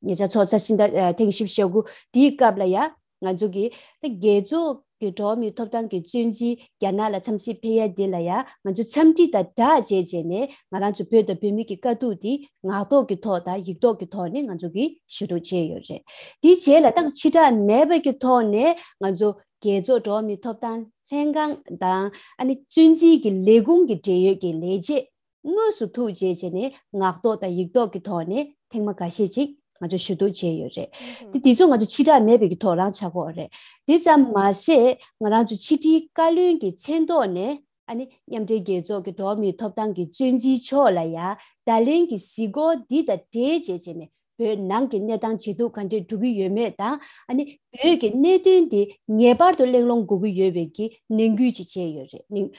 ཉེ་ཆར་ཚོགས་ཚར་ཕྱིན་ད་ཨ་ཐེངས་བཞི་བཅུ་ཞེ་དགུ་འདིའི་སྐབས་ལ་ཡ་ང་ཚོ་གི་ད་རྒྱལ་ཚོགས་ཀྱི་འགྲོ་བ་མིའི་ཐོབ་ཐང་གི་བཙོན་འཛིན་རྒྱ་ནག་ལ་འཚམས་གཟིགས་ཕེབས་ཡ་འདི་ལ་ཡ་ང་ཚོ་འཚམས་འདྲི་དང་སྦྲགས་བྱས་བྱས་ནས་ང་རང་ཚོ་བོད་དང་བོད་མི་གི་དཀའ་སྡུག་འདི་ངག་ཐོག་གི་ཐོག་དང་ཡིག་ཐོག་གི་ཐོག་ནས་ང་ཚོ་གི་ཞུ་གཏུག་བྱས་ཡོད་རེད། དེའི་རྗེས་ལ་ད་ཕྱི་བསྒྲགས་མེད་པ་གི་ཐོག་ནས་ང་ཚོ་རྒྱལ་ཚོགས་འགྲོ་བ་མིའི་ཐོབ་ཐང་ལྷན་ཁང་དང་ཨ་ནི་བཙོན་འཛིན་གྱི་ལས་ཁུངས་ཀྱི་འབྲེལ་ཡོད་ཀྱི་ལས་བྱེད་དངོས་སུ་ཐུག་བྱས་བྱས་ནས་ངག་ཐོག་དང་ཡིག་ཐོག་གི་ཐོག་ནས་ཐེངས་མ་འགའ་ཤས་ཅིག་ང་ཚོ་ཞུ་གཏུག་བྱས་ཡོད་རེད། དེ་དེ་ཚོ་ང་ཚོ་ཕྱི་བསྒྲགས་མེད་པའི་གི་ཐོག་རང་ཆགས་ཀྱི་ཡོད་རེད། དེ་ཙམ་མ་ཟད་ང་རང་ཚོ་ཕྱི་དྲིལ་བཀའ་བློན་གྱི་མཚན་ཐོག་ནས་ཨ་ནི་མཉམ་འབྲེལ་རྒྱལ་ཚོགས་ཀྱི་འགྲོ་བ་མིའི་ཐོབ་ཐང་གི་བཙོན་འཛིན་མཆོག་ལ་ཡ་ད་ལན་གྱི་གཟིགས་སྐོར་འདི་དང་འབྲེལ་བྱས་བྱས་ནས་བོད་ནང་གི་གནས་སྟངས་ཇེ་སྡུག་ག་འདྲས་འགྲོ་གི་ཡོད་མེད་དང་ཨ་ནི་བོད་ཀྱི་གནད་དོན་འདི་ངེས་པར་དུ་གླེང་སློང་དགོས་ཀྱི་ཡོད་པའི་གི་ནན་སྐུལ་ཅིག་བྱས་ཡོད་རེད། ནན།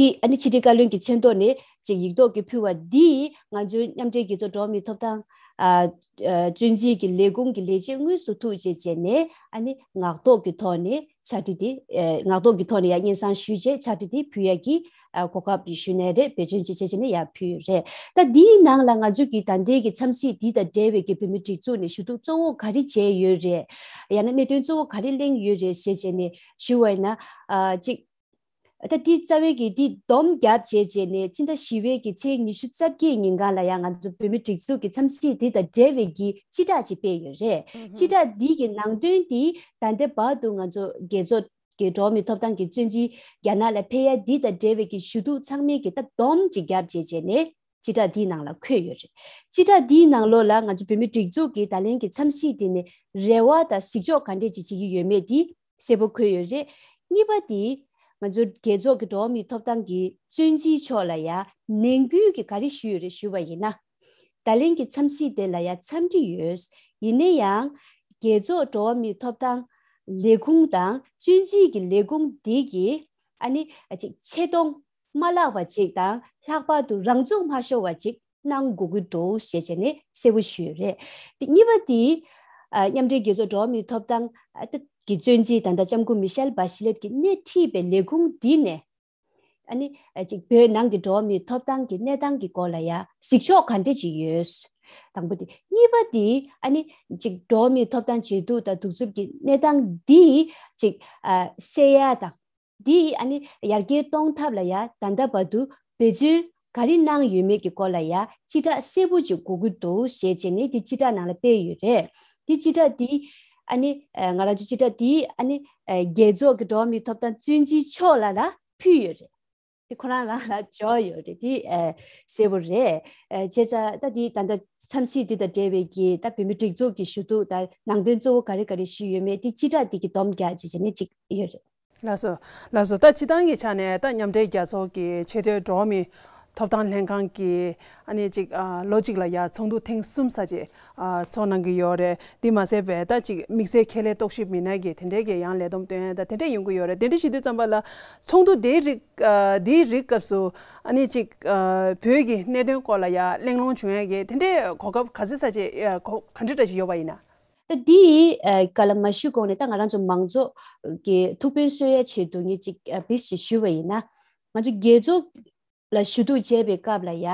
འདི་ཨ་ནི་ཕྱི་དྲིལ་བཀའ་བློན་གྱི་མཚན་ཐོག་ནས་ཅིག་ཡིག་ཐོག་གི་ཕུལ་བ་འདི་ང་ཚོའི་མཉམ་འབྲེལ་རྒྱལ་ཚོགས་འགྲོ་བ་མིའི་ཐོབ་ཐང་ཨ་ཨ་བཙོན་འཛིན་གྱི་ལས་ཁུངས་ཀྱི་ལས་བྱེད་དངོས་སུ་ཐུག་བྱས་བྱས་ནས་ཨ་ནི་ངག་ཐོག་གི་ཐོག་ནས་ཕྱག་བྲིས་དེ་ཨ་ངག་ཐོག་གི་ཐོག་ནས་ཡང་སྙན་སེང་ཞུས་བྱས་ཕྱག་བྲིས་དེ་ཕུལ་ཡ་གི་ཨ་གོ་སྐབས་ཞུས་ནས་རེད། འབད་བརྩོན་བྱས་བྱས་བྱས་ནས་ཡར་ཕུལ་ཡོད་རེད། ད་འདིའི་ནང་ལ་ང་ཚོ་གི་ད་ལྟའི་གི་འཚམས་གཟིགས་འདི་དང་འབྲེལ་བའི་གི་བོད་མིའི་སྒྲིག་འཛུགས་ནས་ཞུ་གཏུག་གཙོ་བོ་ག་རེ་བྱས་ཡོད་རེད། ཡང་ན་གནད་དོན་གཙོ་བོ་ག་རེ་གླེང་ཡོད་རེད་ཞེས་བྱས་ནས་ཞུ་བ་ཡིན་ན་ཨ་གཅིག་ད་འདི་རྩ་བའི་གི་འདི་སྡོམ་རྒྱབ་བྱས་བྱས་ནས་ཕྱི་ཟླ་བཞི་པའི་གི་ཚེས་ཉི་ཤུ་རྩ་བརྒྱད་ཉིན་གང་ལ་ཡང་ང་ཚོ་བོད་མིའི་སྒྲིག་འཛུགས་ཀྱི་འཚམས་གཟིགས་འདི་དང་འབྲེལ་བའི་གི་སྤྱི་བསྒྲགས་ཅིག་སྤེལ་ཡོད་རེད། སྤྱི་བསྒྲགས་འདི་གི་ནང་དོན་འདི་ད་ལྟའི་བར་དུ་ང་ཚོ་རྒྱལ་ཚོགས་ཀྱི་འགྲོ་བ་མིའི་ཐོབ་ཐང་གི་བཙོན་འཛིན་རྒྱ་ནག་ལ་ཕེབས་ཡ་འདི་དང་འབྲེལ་བའི་གི་ཞུ་གཏུག་ཚང་མའི་གི་ད་སྡོམ་ཅིག་རྒྱབ་བྱས་བྱས་ནས་སྤྱི་བསྒྲགས་འདིའི་ནང་ལ་འཁོད་ཡོད་རེད། སྤྱི་བསྒྲགས་འདིའི་ནང་ལོགས་ལ་ང་ཚོ་བོད་མིའི་སྒྲིག་འཛུགས་ཀྱི་ད་ལན་གྱི་འཚམས་གཟིགས་དེ་ནས་རེ་བ་དང་གཟིགས་ཕྱོགས་ག་འདྲས་ཅིག་བྱེད་ཀྱི་ཡོད་མེད་དེ་གསལ་པོ་འཁོད་ཡོད་རེད། གཉིས་པ་དེ་ང་ཚོ་རྒྱལ་ཚོགས་ཀྱི་འགྲོ་བ་མིའི་ཐོབ་ཐང་གི་བཙོན་འཛིན་མཆོག་ལ་ཡང་ནན་སྐུལ་གྱི་ག་རེ་ཞུས་ཡོད་རེད་ཞུས་པ་ཡིན་ན། ད་ལན་གྱི་འཚམས་གཟིགས་དེ་ལ་ཡང་འཚམས་འདྲི་ཡོད། ཡིན་ན་ཡང་རྒྱལ་ཚོགས་འགྲོ་བ་མིའི་ཐོབ་ཐང་ལས་ཁུངས་དང་བཙོན་འཛིན་གྱི་ལས་ཁུངས་འདི་གི་ཨ་ནི་ཅིག་ཆེ་མཐོང་མ་བརླག་པ་ཅིག་དང་ལྷག་པར་དུ་རང་ཚུགས་མ་ཤོར་བ་ཅིག་གནང་དགོས་ཀྱི་འདུག་ཞེས་བྱས་ནས་གསལ་པོ་ཞུས་ཡོད་རེད། དེ་གཉིས་པ་དེ་ཨ་མཉམ་འབྲེལ་རྒྱལ་ཚོགས་འགྲོ་བ་མིའི་ཐོབ་ཐང་ཨ་ད་གི་བཙོན་འཛིན་ད་ལྟ་ལྕམ་སྐུ་མི་ཤེལ་བྷ་ཤི་ལེད་ཀྱིས་སྣེ་ཁྲིད་པའི་ལས་ཁུངས་འདི་ནས་ཨ་ནི་ཨ་ཅིག་བོད་ནང་གི་འགྲོ་བ་མིའི་ཐོབ་ཐང་གི་གནས་སྟངས་ཀྱི་སྐོར་ལ་ཡང་གཟིགས་ཕྱོགས་ག་འདྲ་ཅིག་ཡོད། དང་པོ་དེ། གཉིས་པ་དེ་ཨ་ནི་ཅིག་འགྲོ་བ་མིའི་ཐོབ་ཐང་བྱེད་སྡུག་དང་གདུག་རྩུབ་ཀྱི་གནས་སྟངས་འདི་ཅིག་ཨ་སེལ་ཡ་དང་། འདི་ཨ་ནི་ཡར་རྒྱས་གཏོང་ཐབས་ལ་ཡ་ད་ལྟ་བར་དུ་འབད་བརྩོན་ག་རེ་གནང་ཡོད་མེད་ཀྱི་སྐོར་ལ་ཡ་སྤྱི་བསྒྲགས་གསལ་པོ་ཅིག་དགོས་ཀྱི་འདུག་ཞེས་བྱས་ནས་འདི་སྤྱི་བསྒྲགས་ནང་ལ་སྤེལ་ཡོད་རེད། འདི་སྤྱི་བསྒྲགས་འདི་ཨ་ནི་ཨ་ང་རང་ཚོ་སྤྱི་བསྒྲགས་འདི་ཨ་ནི་ཨ་རྒྱལ་ཚོགས་ཀྱི་འགྲོ་བ་མིའི་ཐོབ་ཐང་བཙོན་འཛིན་མཆོག་ལ་ལ་ཕུལ་ཡོད་རེད། འདི་ཁོ་རང་རང་ལ་འབྱོར་ཡོད་རེད། འདི་ཨ་གསལ་པོ་རེད། ཨ་བྱས་ཙང་ད་འདི་ད་ལྟ་འཚམས་གཟིགས་འདི་དང་འབྲེལ་བའི་གི་ད་བོད་མི་སྒྲིག་འཛུགས་ཀྱི་ཞུ་གཏུག་ད་ནང་དོན་གཙོ་བོ་ག་རེ་ག་རེ་ཞུས་ཡོད་མེད་འདི་སྤྱི་བསྒྲགས་འདི་གི་སྡོམ་རྒྱག་བྱས་བྱས་ནས་ཅིག་ཡོད་རེད། ལགས་སོ། ལགས་སོ། ད་སྤྱི་བཏང་གི་ཆ་ནས་ད་མཉམ་འབྲེལ་རྒྱལ་ཚོགས་ཀྱི་ཆེས་མཐོའི་འགྲོ་བ་མིའི་ཐོབ་ཐང་ལྷན་ཁང་གིས་ཨ་ནི་ཅིག་ཨ་ལོ་གཅིག་ལ་ཡ་ཚོགས་འདུ་ཐེངས་གསུམ་ཙམ་ཅིག་ཨ་ཚོགས་གནང་གི་ཡོད་རེད། འདི་མ་ཟད་པའི་ད་ཅིག་དམིགས་བསལ་ཁྱད་ལས་རྟོག་ཞིབ་མི་སྣ་གིས་དེ་འདྲའི་གི་ཡང་ལས་བསྡོམས་བཏོན་ཡ་ད་དེ་འདྲས་ཡོང་གི་ཡོད་རེད། དེ་འདྲ་བྱེད་དུས་ཙམ་པ་ལ་ཚོགས་འདུ་དེའི་རིགས་ཨ་དེའི་རིགས་སྐབས་སུ་ཨ་ནི་ཅིག་ཨ་བོད་ཀྱི་གནད་དོན་སྐོར་ལ་ཡ་གླེང་སློང་བྱུང་ཡ་གི་དེ་འདྲའི་གོ་སྐབས་ག་ཚོད་ཙམ་ཅིག་ཨ་གོ་ག་འདྲ་འདྲ་ཞིག་ཡོད་པ་ཡིན་ན། ད་འདི་ཨ་ག་ལ་མ་ཞུ་གོང་ནས་ད་ང་རང་ཚོ་མང་ཚོགས་ཀྱི་ཐུགས་ཕན་གསོ་ཡ་ཆེད་དུ་ངས་ཅིག་ཨ་བི་ཞིག་ཞུ་བ་ཡིན་ན། ང་ཚོ་རྒྱལ་ཚོགས་ལ་ཞུ་གཏུག་བྱས་པའི་སྐབས་ལ་ཡ།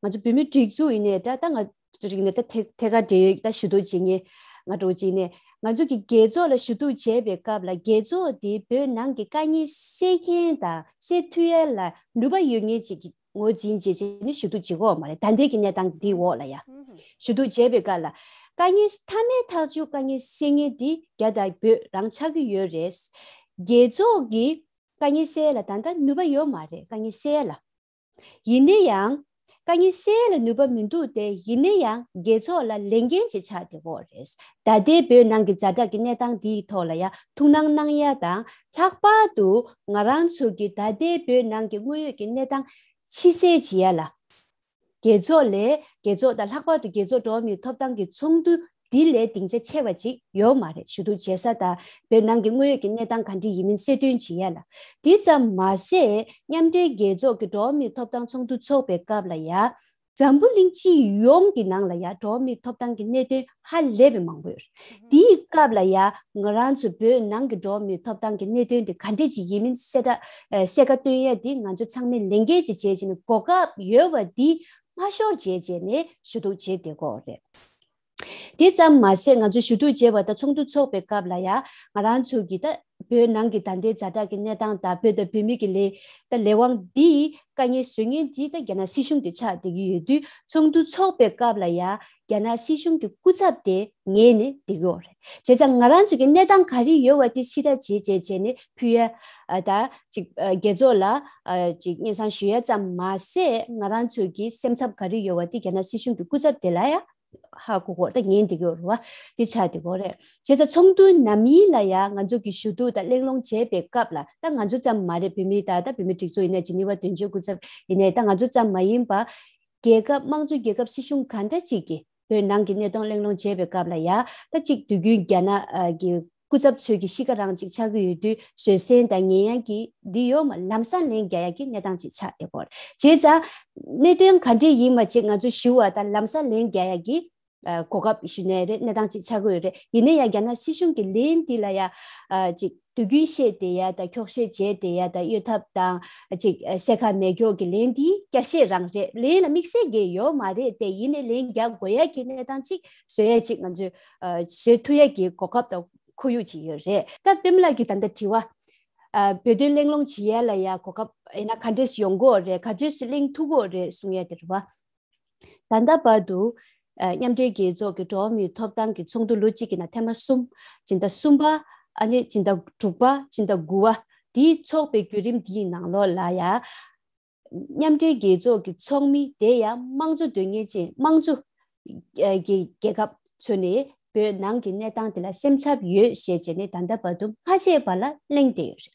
ང་ཚོ་བོད་མི་སྒྲིག་འཛུགས་ཡིན་ནའི་འདྲ་ད་ང་ཚོ་ཡིན་ནའི་ད་ཐད་ཐད་ཀར་འབྲེལ་ཡོད་ད་ཞུ་གཏུག་བྱེད་མཁན་ང་འདྲ་བོ་ཅིག་ཡིན་ནའི་ང་ཚོ་གི་རྒྱལ་ཚོགས་ལ་ཞུ་གཏུག་བྱས་པའི་སྐབས་ལ་རྒྱལ་ཚོགས་དེ་བོད་ནང་གི་དཀའ་ངལ་སེལ་མཁན་དང་སེལ་ཐུབ་ཡ་ལ་ནུས་པ་ཡོད་མཁན་ཅིག་གི་ངོས་འཛིན་བྱས་བྱས་ནས་ཞུ་གཏུག་བྱེད་དགོས་མ་རེད། ད་ལྟའི་གི་གནས་སྟངས་འདི་འོག་ལ་ཡ། ཞུ་གཏུག་བྱས་པའི་སྐབས་ལ་དཀའ་ངལ་མཐའ་མའི་ཐག་གཅོད་དཀའ་ངལ་སེལ་མཁན་དེ་རྒྱ་དང་བོད་རང་ཆགས་ཀྱི་ཡོད་རེད། རྒྱལ་ཚོགས་ཀྱི་དཀའ་ངལ་སེལ་ལ་ད་ལྟ་ནུས་པ་ཡོད་མ་རེད། དཀའ་ངལ་སེལ་ལ། ཡིན་ན་ཡང་། དཀའ་ངལ་སེལ་ལ་ནུས་པ་མི་འདུག་སྟེ་ཡིན་ན་ཡང་རྒྱལ་ཚོགས་ལ་ལས་འགན་ཅིག་ཆགས་བསྡད་ཡོད་རེད། ད་ལྟའི་བོད་ནང་གི་ཛ་དྲག་གི་གནས་སྟངས་འདིའི་ཐོག་ལ་ཡང་ཐུགས་སྣང་གནང་ཡ་དང་ལྷག་པར་དུ་ང་རང་ཚོ་གི་ད་ལྟའི་བོད་ནང་གི་དངོས་ཡོད་ཀྱི་གནས་སྟངས་ཕྱི་གསལ་བྱེད་ཡ་ལ། རྒྱལ་ཚོགས་ལས་རྒྱལ་ཚོགས་དང་ལྷག་པར་དུ་རྒྱལ་ཚོགས་འགྲོ་བ་མིའི་ཐོབ་ཐང་གི་ཚོགས་འདུ་འདི་ལས་སྡིངས་ཆ་ཆེ་བ་ཅིག་ཡོད་མ་རེད། ཞུ་གཏུག་བྱེད་ས་དང་བོད་ནང་གི་དངོས་ཡོད་ཀྱི་གནས་སྟངས་ག་འདྲ་ཡིན་མིན་གསལ་སྟོན་བྱེད་ཡ་ལ། དེ་ཙམ་མ་ཟད་མཉམ་འབྲེལ་རྒྱལ་ཚོགས་ཀྱི་འགྲོ་བ་མིའི་ཐོབ་ཐང་ཚོགས་འདུ་འཚོགས་པའི་སྐབས་ལ་ཡ། འཛམ་བུ་གླིང་སྤྱི་ཡོངས་ཀྱི་ནང་ལ་ཡ་འགྲོ་བ་མིའི་ཐོབ་ཐང་གི་གནད་དོན་ཧ་ལས་པའི་མང་པོ་ཡོད་རེད། དེའི་སྐབས་ལ་ཡ་ང་རང་ཚོ་བོད་ནང་གི་འགྲོ་བ་མིའི་ཐོབ་ཐང་གི་གནད་དོན་དེ་ག་འདྲས་ཅིག་ཡིན་མིན་གསལ་བསྒྲགས་ཨ་གསལ་ཁ་སྟོན་ཡ་དེ་ང་ཚོ་ཚང་མས་ལས་འགན་ཅིག་བྱས་བྱས་ནས་གོ་སྐབས་ཡོད་པ་འདི་མ་ཤོར་བྱས་བྱས་ནས་ཞུ་གཏུག་བྱས་བསྡད་ཀྱི་ཡོད་རེད། དེ་ཙམ་མ་ཟད་ང་ཚོས་ཞུ་གཏུག་བྱས་པ་དང་ཚོགས་འདུ་འཚོགས་པའི་སྐབས་ལ་ཡ་ང་རང་ཚོ་གི་ད་བོད་ནང་གི་ད་ལྟའི་ཛ་དྲག་གི་གནས་སྟངས་དང་བོད་དང་བོད་མི་གི་ལས་ད་ལས་དབང་འདིའི་དཀའ་ངལ་བཟོ་མཁན་འདི་ད་རྒྱ་ནག་སྲིད་གཞུང་དེ་ཆགས་བསྡད་ཀྱི་ཡོད་དུས་ཚོགས་འདུ་འཚོགས་པའི་སྐབས་ལ་ཡ་རྒྱ་ནག་སྲིད་གཞུང་གི་སྐུ་ཚབ་དེ་ངེས་ནས་བསྡད་ཀྱི་ཡོད་རེད། བྱས་ཙང་ང་རང་ཚོ་གི་གནས་སྟངས་ག་རེ་ཡོད་པ་དེ་ཕྱི་བསྒྲགས་བྱས་བྱས་བྱས་ནས་ཕུལ་ཡ་ཨ་ད་ཅིག་ཨ་རྒྱལ་ཚོགས་ལ་ཨ་ཅིག་སྙན་སེང་ཞུ་ཡ་ཙམ་མ་ཟད་ང་རང་ཚོ་གི་སེམས་འཚབ་ག་རེ་ཡོད་པ་དེ་རྒྱ་ནག་སྲིད་གཞུང་གི་སྐུ་ཚབ་དེ་ལ་ཡ། ཧ་གོ་གོ་ད་ཉན་བསྡད་ཀྱི་ཡོད་རེད་བ། དེ་ཆགས་བསྡད་ཀྱི་ཡོད་རེད། བྱས་ཙང་ཚོགས་འདུའི་ནམ་ཡིན་ལ་ཡང་ང་ཚོ་གི་ཞུ་གཏུག་དང་གླེང་སློང་བྱས་པའི་སྐབས་ལ་ད་ང་ཚོ་ཙམ་མ་རེད། བོད་མི་དང་ད་བོད་མི་སྒྲིག་འཛུགས་ཡིན་ནའི་ཇི་ནི་ཝ་དོན་གཅོད་སྐུ་ཚབ་ཡིན་ནའི་ད་ང་ཚོ་ཙམ་མ་ཡིན་པ། རྒྱལ་ཁབ་དམངས་གཙོ་རྒྱལ་ཁབ་སྲིད་གཞུང་གང་འདྲ་ཅིག་གིས་བོད་ནང་གི་གནད་དོན་གླེང་སློང་བྱས་པའི་སྐབས་ལ་ཡང་ད་ཅིག་དུས་རྒྱུན་རྒྱ་ནག་གི་ སྐུ་ཚབ་ཚོས་ཀྱི་གཤིས་ཀ་རང་ཅིག་ཆགས་ཀྱི་ཡོད་དུས། བཟོད་བསྲན་དང་ཉེས་ཡངས་ཀྱི་འདི་ཡོད་མ། ལམ་སང་ལན་རྒྱག་ཡ་གི་གནས་སྟངས་ཅིག་ཆགས་བསྡད་ཀྱི་ཡོད་རེད། བྱས་ཙང་གནད་དོན་ག་འདྲས་ཡིན་མ་ཅིག་ང་ཚོ་ཞུ་བ་དང་ལམ་སང་ལན་རྒྱག་ཡ་གི་ཨ་གོ་སྐབས་ཞུ་ནའི་རེད། གནས་སྟངས་ཅིག་ཆགས་ཀྱི་ཡོད་རེད། ཡིན་ན་ཡང་རྒྱ་ནག་སྲིད་གཞུང་གི་ལན་འདི་ལ་ཡ་ཨ་ཅིག་དུས་རྒྱུན་བཤད་བསྡད་ཡ་དང་འཁྱོག་བཤད་བྱས་བསྡད་ཡ་དང་། གཡོལ་ཐབས་དང་ཅིག་ཨ་གསལ་ཁ་མེད་འཁྱོག་གི་ལན་འདི་བསྐྱར་བཤད་རང་རེད། ལན་ལ་དམིགས་བསལ་གྱི་ཡོད་མ་རེད་དེ། ཡིན་ནའི་ལན་རྒྱག་དགོས་ཡ་གི་གནས་སྟངས་ཅིག་བཟོ་ཡ་ཅིག་ང་ཚོས་ཨ་བཟོ་ཐུབ་ཡ་གི་གོ་སྐབས་དང་ཁོར་ཡུག་ཅིག་ཡོད་རེད། ད་པད་མ་ལགས་ཀྱིས་ད་ལྟ་དྲི་བ། ཨ་བོད་དོན་གླེང་སློང་བྱེད་ཡ་ལ་ཡ་གོ་སྐབས་ཡིན་ན་ག་འདྲས་ཡོང་གི་ཡོད་རེད། ག་ཚོད་ཅིག་གླེང་ཐུབ་ཀྱི་ཡོད་རེད་གསུང་ཡ་དེ་རེད་བ། ད་ལྟ་བར་དུ་ཨ་མཉམ་འབྲེལ་རྒྱལ་ཚོགས་ཀྱི་འགྲོ་བ་མིའི་ཐོབ་ཐང་གི་ཚོགས་འདུ་ལོ་གཅིག་གི་ནང་ཐེངས་མ་གསུམ། སྤྱི་ཟླ་གསུམ་པ། ཨ་ནི་སྤྱི་ཟླ་དྲུག་པ། སྤྱི་ཟླ་དགུ་པ། དེའི་ཚོགས་པའི་བརྒྱུད་རིམ་དེའི་ནང་ལོགས་ལ་ཡ། མཉམ་འབྲེལ་རྒྱལ་ཚོགས་ཀྱི་ཚོགས་མི་དེ་ཡང་དམངས་གཙོ་དོན་གཉེར་ཅན། དམངས་གཙོ་ཨ་གི་རྒྱལ་ཁབ་ཚོ་ནས་བོད་ནང་གི་གནས་སྟངས་དེ་ལ་སེམས་འཚབ་ཡོད་ཞེས་བྱས་ནས་ད་ལྟ་བར་དུ་མ་བརྗེད་པ་ལ་གླེང་བསྡད་ཡོད་རེད།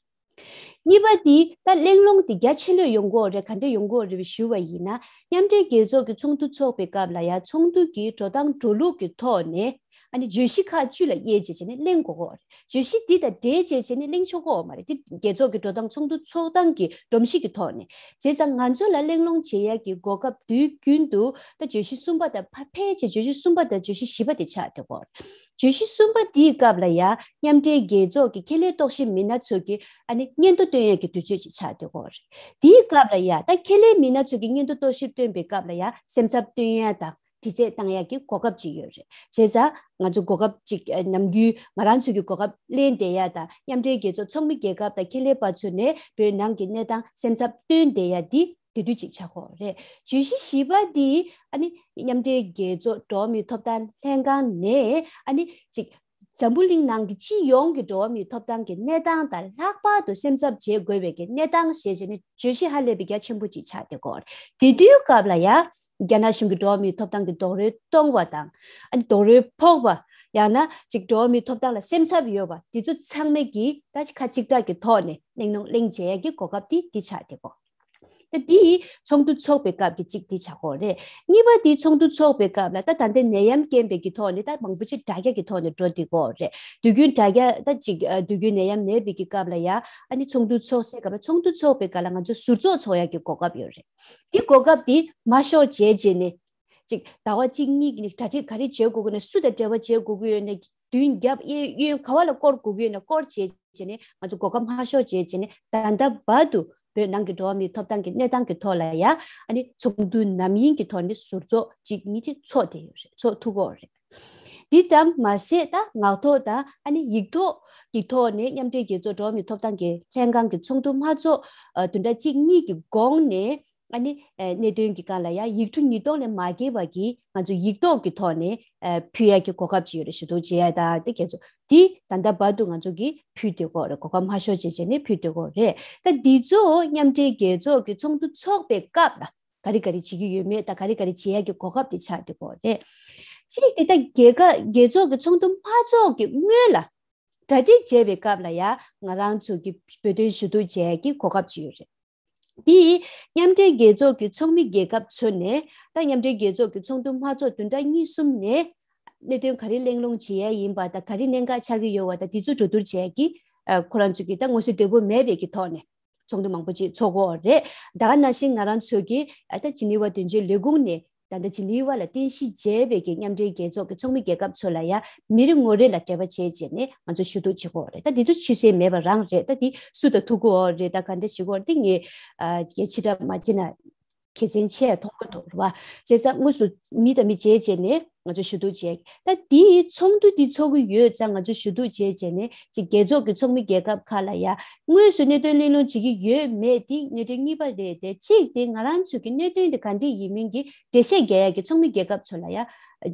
གཉིས་པ་དེ་ད་གླེང་སློང་དེ་རྒྱ་ཆེ་ལོས་ཡོང་གི་ཡོད་རེད། ག་འདྲ་ཡོང་གི་ཡོད་རེད་ཞུ་བ་ཡིན་ན། མཉམ་འབྲེལ་རྒྱལ་ཚོགས་ཀྱི་ཚོགས་འདུ་ཚོགས་པའི་སྐབས་ལ་ཡ་ཚོགས་འདུ་གི་འགྲོ་སྟངས་འགྲོ་ལུགས་ཀྱི་ཐོག་ནས་ཨ་ནི་བརྗོད་གཞི་ཁག་བཅུ་ལ་དབྱེ་བྱས་བྱས་ནས་གླེང་དགོས་ཀྱི་ཡོད་རེད། བརྗོད་གཞི་འདི་དང་འབྲེལ་བྱས་བྱས་ནས་གླེང་ཆོག་གི་ཡོད་མ་རེད། འདི་རྒྱལ་ཚོགས་ཀྱི་འགྲོ་སྟངས་ཚོགས་འདུ་ཚོགས་སྟངས་ཀྱི་སྒྲོམ་གཞི་གི་ཐོག་ནས། བྱས་ཙང་ང་ཚོ་ལ་གླེང་སློང་བྱེད་ཡ་གི་གོ་སྐབས་དུས་རྒྱུན་དུ་ད་བརྗོད་གཞི་གསུམ་པ་དང་ཕ་ཕལ་ཆེར་བརྗོད་གཞི་གསུམ་པ་དང་བརྗོད་གཞི་བཞི་པ་དེ་ཆགས་བསྡད་ཀྱི་ཡོད་རེད། བརྗོད་གཞི་གསུམ་པ་དེའི་སྐབས་ལ་ཡ་མཉམ་འབྲེལ་རྒྱལ་ཚོགས་ཀྱི་ཁས་ལེན་རྟོག་ཞིབ་མི་སྣ་ཚོ་གི་ཨ་ནི་སྙན་ཐོ་བཏོན་ཡ་གི་དུས་ཚོད་ཅིག་ཆགས་བསྡད་ཀྱི་ཡོད་རེད། དེའི་སྐབས་ལ་ཡ་ད་ཁས་ལེན་མི་སྣ་ཚོ་གི་སྙན་ཐོ་རྟོག་ཞིབ་བཏོན་པའི་སྐབས་ལ་ཡ་སེམས་འཚབ་བཏོན་ཡ་དང་དྲི་རྩད་བཏང་ཡ་གི་གོ་སྐབས་ཅིག་ཡོད་རེད། བྱས་ཙང་ང་ཚོ་གོ་སྐབས་ཅིག་ཨ་ནམ་རྒྱུན་ང་རང་ཚོ་གི་གོ་སྐབས་ལེན་བསྡད་ཡ་དང་། མཉམ་འབྲེལ་རྒྱལ་ཚོགས་ཚོགས་མི་རྒྱལ་ཁབ་དང་ཁས་ལེན་པ་ཚོ་ནས་བོད་ནང་གི་གནས་སྟངས་སེམས་འཚབ་བཏོན་བསྡད་ཡ་འདི་དེ་དུས་ཅིག་ཆགས་ཀྱི་ཡོད་རེད། བརྗོད་གཞི་བཞི་པ་འདི་ཨ་ནི་མཉམ་འབྲེལ་རྒྱལ་ཚོགས་འགྲོ་བ་མིའི་ཐོབ་ཐང་ལྷན་ཁང་ནས་ཨ་ནི་ཅིག་འཛམ་བུ་གླིང་ནང་གི་སྤྱི་ཡོངས་ཀྱི་འགྲོ་བ་མིའི་ཐོབ་ཐང་གི་གནས་སྟངས་དང་ལྷག་པར་དུ་སེམས་འཚབ་བྱེད་དགོས་པའི་གི་གནས་སྟངས་ཞེས་བྱས་ནས་བརྗོད་གཞི་ཧ་ལས་པའི་རྒྱ་ཆེན་པོ་ཅིག་ཆགས་བསྡད་ཀྱི་ཡོད་རེད། དེ་དུས་སྐབས་ལ་ཡ་རྒྱ་ནག་གཞུང་གི་འགྲོ་བ་མིའི་ཐོབ་ཐང་གི་རྡོག་རོལ་གཏོང་བ་དང་། ཨ་ནི་རྡོག་རོལ་ཕོག་པ། ཡང་ན་ཅིག་འགྲོ་བ་མིའི་ཐོབ་ཐང་ལ་སེམས་འཚབ་ཡོད་པ་དེ་ཚོ་ཚང་མས་ཀྱིས་ད་ཅིག་ཁ་གཅིག་གྲགས་ཀྱི་ཐོག་ནས་གླེང་སློང་གླེང་བྱེད་ཡ་གི་གོ་སྐབས་དེ་དེ་ཆགས་བསྡད་ཀྱི་ཡོད་རེད། ད་འདི་ཚོགས་འདུ་ཚོགས་པའི་སྐབས་ཀྱི་གཅིག་འདི་ཆགས་ཀྱི་ཡོད་རེད། གཉིས་པ་འདི་ཚོགས་འདུ་ཚོགས་པའི་སྐབས་ལ་ད་ད་ལྟའི་ནད་ཡམས་རྐྱེན་པས་ཀྱི་ཐོག་ནས་ད་མང་པོ་ཅིག་དྲ་རྒྱ་གི་ཐོག་ནས་འགྲོ་བསྡད་ཀྱི་ཡོད་རེད། དུས་རྒྱུན་དྲ་རྒྱ་ད་ཅིག་ཨ་དུས་རྒྱུན་ནད་ཡམས་མེད་པའི་གི་སྐབས་ལ་ཡ་ཨ་ནི་ཚོགས་འདུ་ཚོགས་སའི་སྐབས་ལ་ཚོགས་འདུ་ཚོགས་པའི་སྐབས་ལ་ང་ཚོ་ཟུར་ཚོགས་ཚོགས་ཡ་གི་གོ་སྐབས་ཡོད་རེད། འདི་གོ་སྐབས་འདི་མ་ཤོར་བྱས་བྱས་ནས། ཅིག་ཟླ་བ་གཅིག་གཉིས་ཀྱི་ནས་གྲ་སྒྲིག་ག་རེ་བྱེད་དགོས་ཀྱི་ན། སུ་དང་འབྲེལ་བ་བྱེད་དགོས་ཀྱི་ཡོད་ན། མདུན་རྒྱབ་གཡས་གཡོན་ག་བ་ལ་སྐོར་དགོས་ཀྱི་ཡོད་ན་སྐོར་བྱས་བྱས་ནས། ང་ཚོ་གོ་སྐབས་མ་ཤོར་བྱས་བྱས་ནས་ད་ལྟ་བར་དུ་བོད་ནང་གི་འགྲོ་བ་མིའི་ཐོབ་ཐང་གི་གནས་སྟངས་ཀྱི་ཐོག་ལ་ཡ་ཨ་ནི་ཚོགས་འདུ་ནམ་ཡིན་གྱི་ཐོག་ནས་ཟུར་ཚོགས་གཅིག་གཉིས་ཅིག་ཚོགས་བསྡད་ཡོད་རེད། ཚོགས་ཐུབ་ཀྱི་ཡོད་རེད། འདི་ཙམ་མ་ཟད་ད་ངག་ཐོག་དང་ཨ་ནི་ཡིག་ཐོག་གི་ཐོག་ནས་མཉམ་འབྲེལ་རྒྱལ་ཚོགས་འགྲོ་བ་མིའི་ཐོབ་ཐང་གི་ལྷན་ཁང་གི་ཚོགས་འདུ་མ་ཚོགས་ཨ་བདུན་ཕྲག་གཅིག་གཉིས་ཀྱི་གོང་ནས། ཨ་ནི་ཨ་གནད་དོན་གྱི་སྒང་ལ་ཡང་ཡིག་འབྲུ་ཉིས་སྟོང་ལས་མ་བརྒལ་བ་གི་ང་ཚོ་ཡིག་ཐོག་གི་ཐོག་ནས་ཨ་ཕུལ་ཡ་གི་གོ་སྐབས་ཅིག་ཡོད་རེད། ཞུ་གཏུག་བྱེད་ཡ་དང་དེ་ག་ཚོད་དེ་ད་ལྟ་བར་དུ་ང་ཚོ་གིས་ཕུལ་བསྡད་ཀྱི་ཡོད་རེད། གོ་སྐབས་མ་ཤོར་བྱས་བྱས་ནས་ཕུལ་བསྡད་ཀྱི་ཡོད་རེད། ད་འདི་ཚོ་མཉམ་འབྲེལ་རྒྱལ་ཚོགས་ཀྱི་ཚོགས་འདུ་ཚོགས་པའི་སྐབས་ལ་ག་རེ་ག་རེ་བྱེད་ཀྱི་ཡོད་མེད་དང་། ག་རེ་ག་རེ་བྱེད་ཡ་གི་གོ་སྐབས་དེ་ཆགས་བསྡད་ཀྱི་ཡོད་རེད། གཅིག་དེ་ད་རྒྱལ་ཁ་རྒྱལ་ཚོགས་ཀྱི་ཚོགས་འདུ་མ་ཚོགས་ཀྱི་སྔོན་ལ་གྲ་སྒྲིག་བྱས་པའི་སྐབས་ལ་ཡ་ང་རང་ཚོ་གི་བོད་དོན་ཞུ་གཏུག་བྱེད་ཡ་གི་གོ་སྐབས་ཅིག་ཡོད་རེད། དེ་མཉམ་འབྲེལ་རྒྱལ་ཚོགས་ཀྱི་ཚོགས་མི་རྒྱལ་ཁབ་ཚོ་ནས་ད་མཉམ་འབྲེལ་རྒྱལ་ཚོགས་ཀྱི་ཚོགས་འདུ་མ་ཚོགས་བདུན་ཕྲག་གཉིས་གསུམ་ནས་གནད་དོན་ག་རེ་གླེང་སློང་བྱེད་ཡ་ཡིན་པ་དང་། ག་རེ་གནད་འགག་ཆགས་ཀྱི་ཡོད་པ་དང་། དེ་ཚོ་གྲོས་བསྡུར་བྱེད་ཡ་གི་ཨ་ཁོ་རང་ཚོ་གི་ད་མངོན་གསལ་དོད་པོ་མེད་པའི་གི་ཐོག་ནས་ཚོགས་འདུ་མང་པོ་ཅིག་ཚོགས་ཀྱི་ཡོད་རེད། ད་ག་ནང་བཞིན་ང་རང་ཚོ་གི་ཨ་ད་ཇི་ནི་ཝ་དོན་གཅོད་ལས་ཁུངས་ནས་ད་ལྟ་ཇི་ནི་ཝ་ལ་རྟེན་གཞི་བྱས་པའི་གི་མཉམ་འབྲེལ་རྒྱལ་ཚོགས་ཀྱི་ཚོགས་མི་རྒྱལ་ཁབ་ཚོ་ལ་ཡ་མི་རེ་ངོ་རེ་ལ་འབྲེལ་བ་བྱས་བྱས་ནས་ང་ཚོ་ཞུ་གཏུག་བྱེད་ཀྱི་ཡོད་རེད། ད་འདི་ཚོ་ཕྱི་གསལ་མེད་པ་རང་རེད། ད་འདི་སུ་དང་ཐུག་གི་ཡོད་རེད། ད་ག་འདྲ་བྱེད་ཀྱི་ཡོད་རེད། འདི་ངས་ཨ་རྒྱ་ཕྱི་དྲགས་མ་བྱས་ན་གལ་ཆེན་ཆེ་མཐོང་གི་འདུག་རེད་བ། བྱས་ཙང་དངོས་སུ་མི་དང་མི་མཇལ་བྱས་ནས་ང་ཚོ་ཞུ་གཏུག་བྱས། ད་འདི་ཚོགས་འདུ་འདི་ཚོགས་ཀྱི་ཡོད་ཙང་ང་ཚོ་ཞུ་གཏུག་བྱས་བྱས་ནས་ཅིག་རྒྱལ་ཚོགས་ཀྱི་ཚོགས་མི་རྒྱལ་ཁབ་ཁག་ལ་ཡ་དངོས་སུ་གནད་དོན་གླེང་སློང་བྱེད་ཀྱི་ཡོད་མེད་འདི་གནད་དོན་གཉིས་པ་རེད་དེ། གཅིག་དེ་ང་རང་ཚོ་གི་གནད་དོན་དེ་ག་འདྲས་ཡིན་མིན་གྱི་འགྲེལ་བཤད་རྒྱག་ཡ་གི་ཚོགས་མི་རྒྱལ་ཁབ་ཚོ་ལ་ཡ་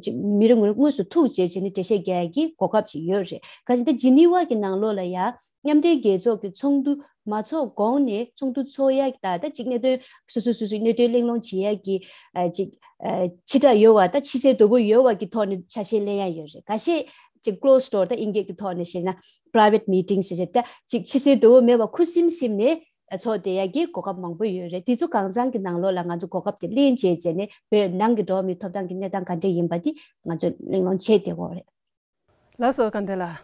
ཅིག་མི་རེ་ངོ་རེ་དངོས་སུ་ཐུག་བྱས་བྱས་ནས་འགྲེལ་བཤད་རྒྱག་ཡ་གི་གོ་སྐབས་ཅིག་ཡོད་རེད། ག་ཅི་ད་ཇི་ནི་ཝ་གི་ནང་ལོགས་ལ་ཡ་མཉམ་འབྲེལ་རྒྱལ་ཚོགས་ཀྱི་ཚོགས་འདུ་མ་ཚོགས་གོང་ནས་ཚོགས་འདུ་ཚོགས་ཡ་གི་ད་ད་ཅིག་གནད་དོན་སོ་སོ་སོ་སོའི་གནད་དོན་གླེང་སློང་བྱེད་ཡ་གི་ཨ་ཅིག་ཨ་ཕྱི་དྲགས་ཡོད་པ་དང་ཕྱི་གསལ་དོད་པོ་ཡོད་པ་གི་ཐོག་ནས་ཆ་ཤས་ལེན་ཡ་ཡོད་རེད། ཁ་ཤས་ཅིག་closed door ད་དབྱིན་སྐད་ཀྱི་ཐོག་ནས་བཤད་ན་private meeting ཞེས་བྱ། ད་ཅིག་ཕྱི་གསལ་དོད་པོ་མེད་པ་ཁུ་སིམ་སིམ་ནས་ཚོགས་བསྡད་ཡ་གི་གོ་སྐབས་མང་པོ་ཡོད་རེད། དེ་ཚོ་གང་ཚང་གི་ནང་ལོགས་ལ་ང་ཚོ་གོ་སྐབས་དེ་ལེན་བྱས་བྱས་ནས་བོད་ནང་གི་འགྲོ་བ་མིའི་ཐོབ་ཐང་གི་གནས་སྟངས་ག་འདྲས་ཡིན་པ་དེ་ང་ཚོ་གླེང་སློང་བྱས་བསྡད་ཡོད་རེད། ལགས་སོ། དགའ་ལྡན་ལགས།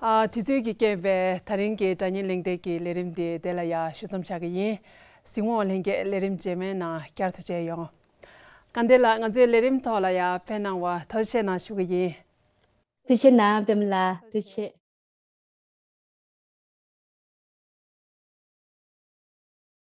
ཨ། དུས་ཚོད་ཀྱི་རྐྱེན་པས་ད་རིང་གི་སྒྲ་སྙན་གླེང་སྟེགས་ཀྱི་ལས་རིམ་འདི་དེ་ལ་ཡ་ཞུ་མཚམས་བཞག་གི་ཡིན། གཟིགས་མོ་བ་ལྷན་རྒྱས་ལས་རིམ་རྗེས་མའི་ནང་བསྐྱར་དུ་མཇལ་ཡོང་། སྐལ་ལྡན་ལགས། ང་ཚོའི་ལས་རིམ་ཐོག་ལ་ཡ་ཕེབས་གནང་བ་ཐུགས་རྗེ་ཆེ་གནང་ཞུ་གི་ཡིན། ཐུགས་རྗེ་གནང་པདྨ་ལགས། ཐུགས་རྗེ་ཆེ།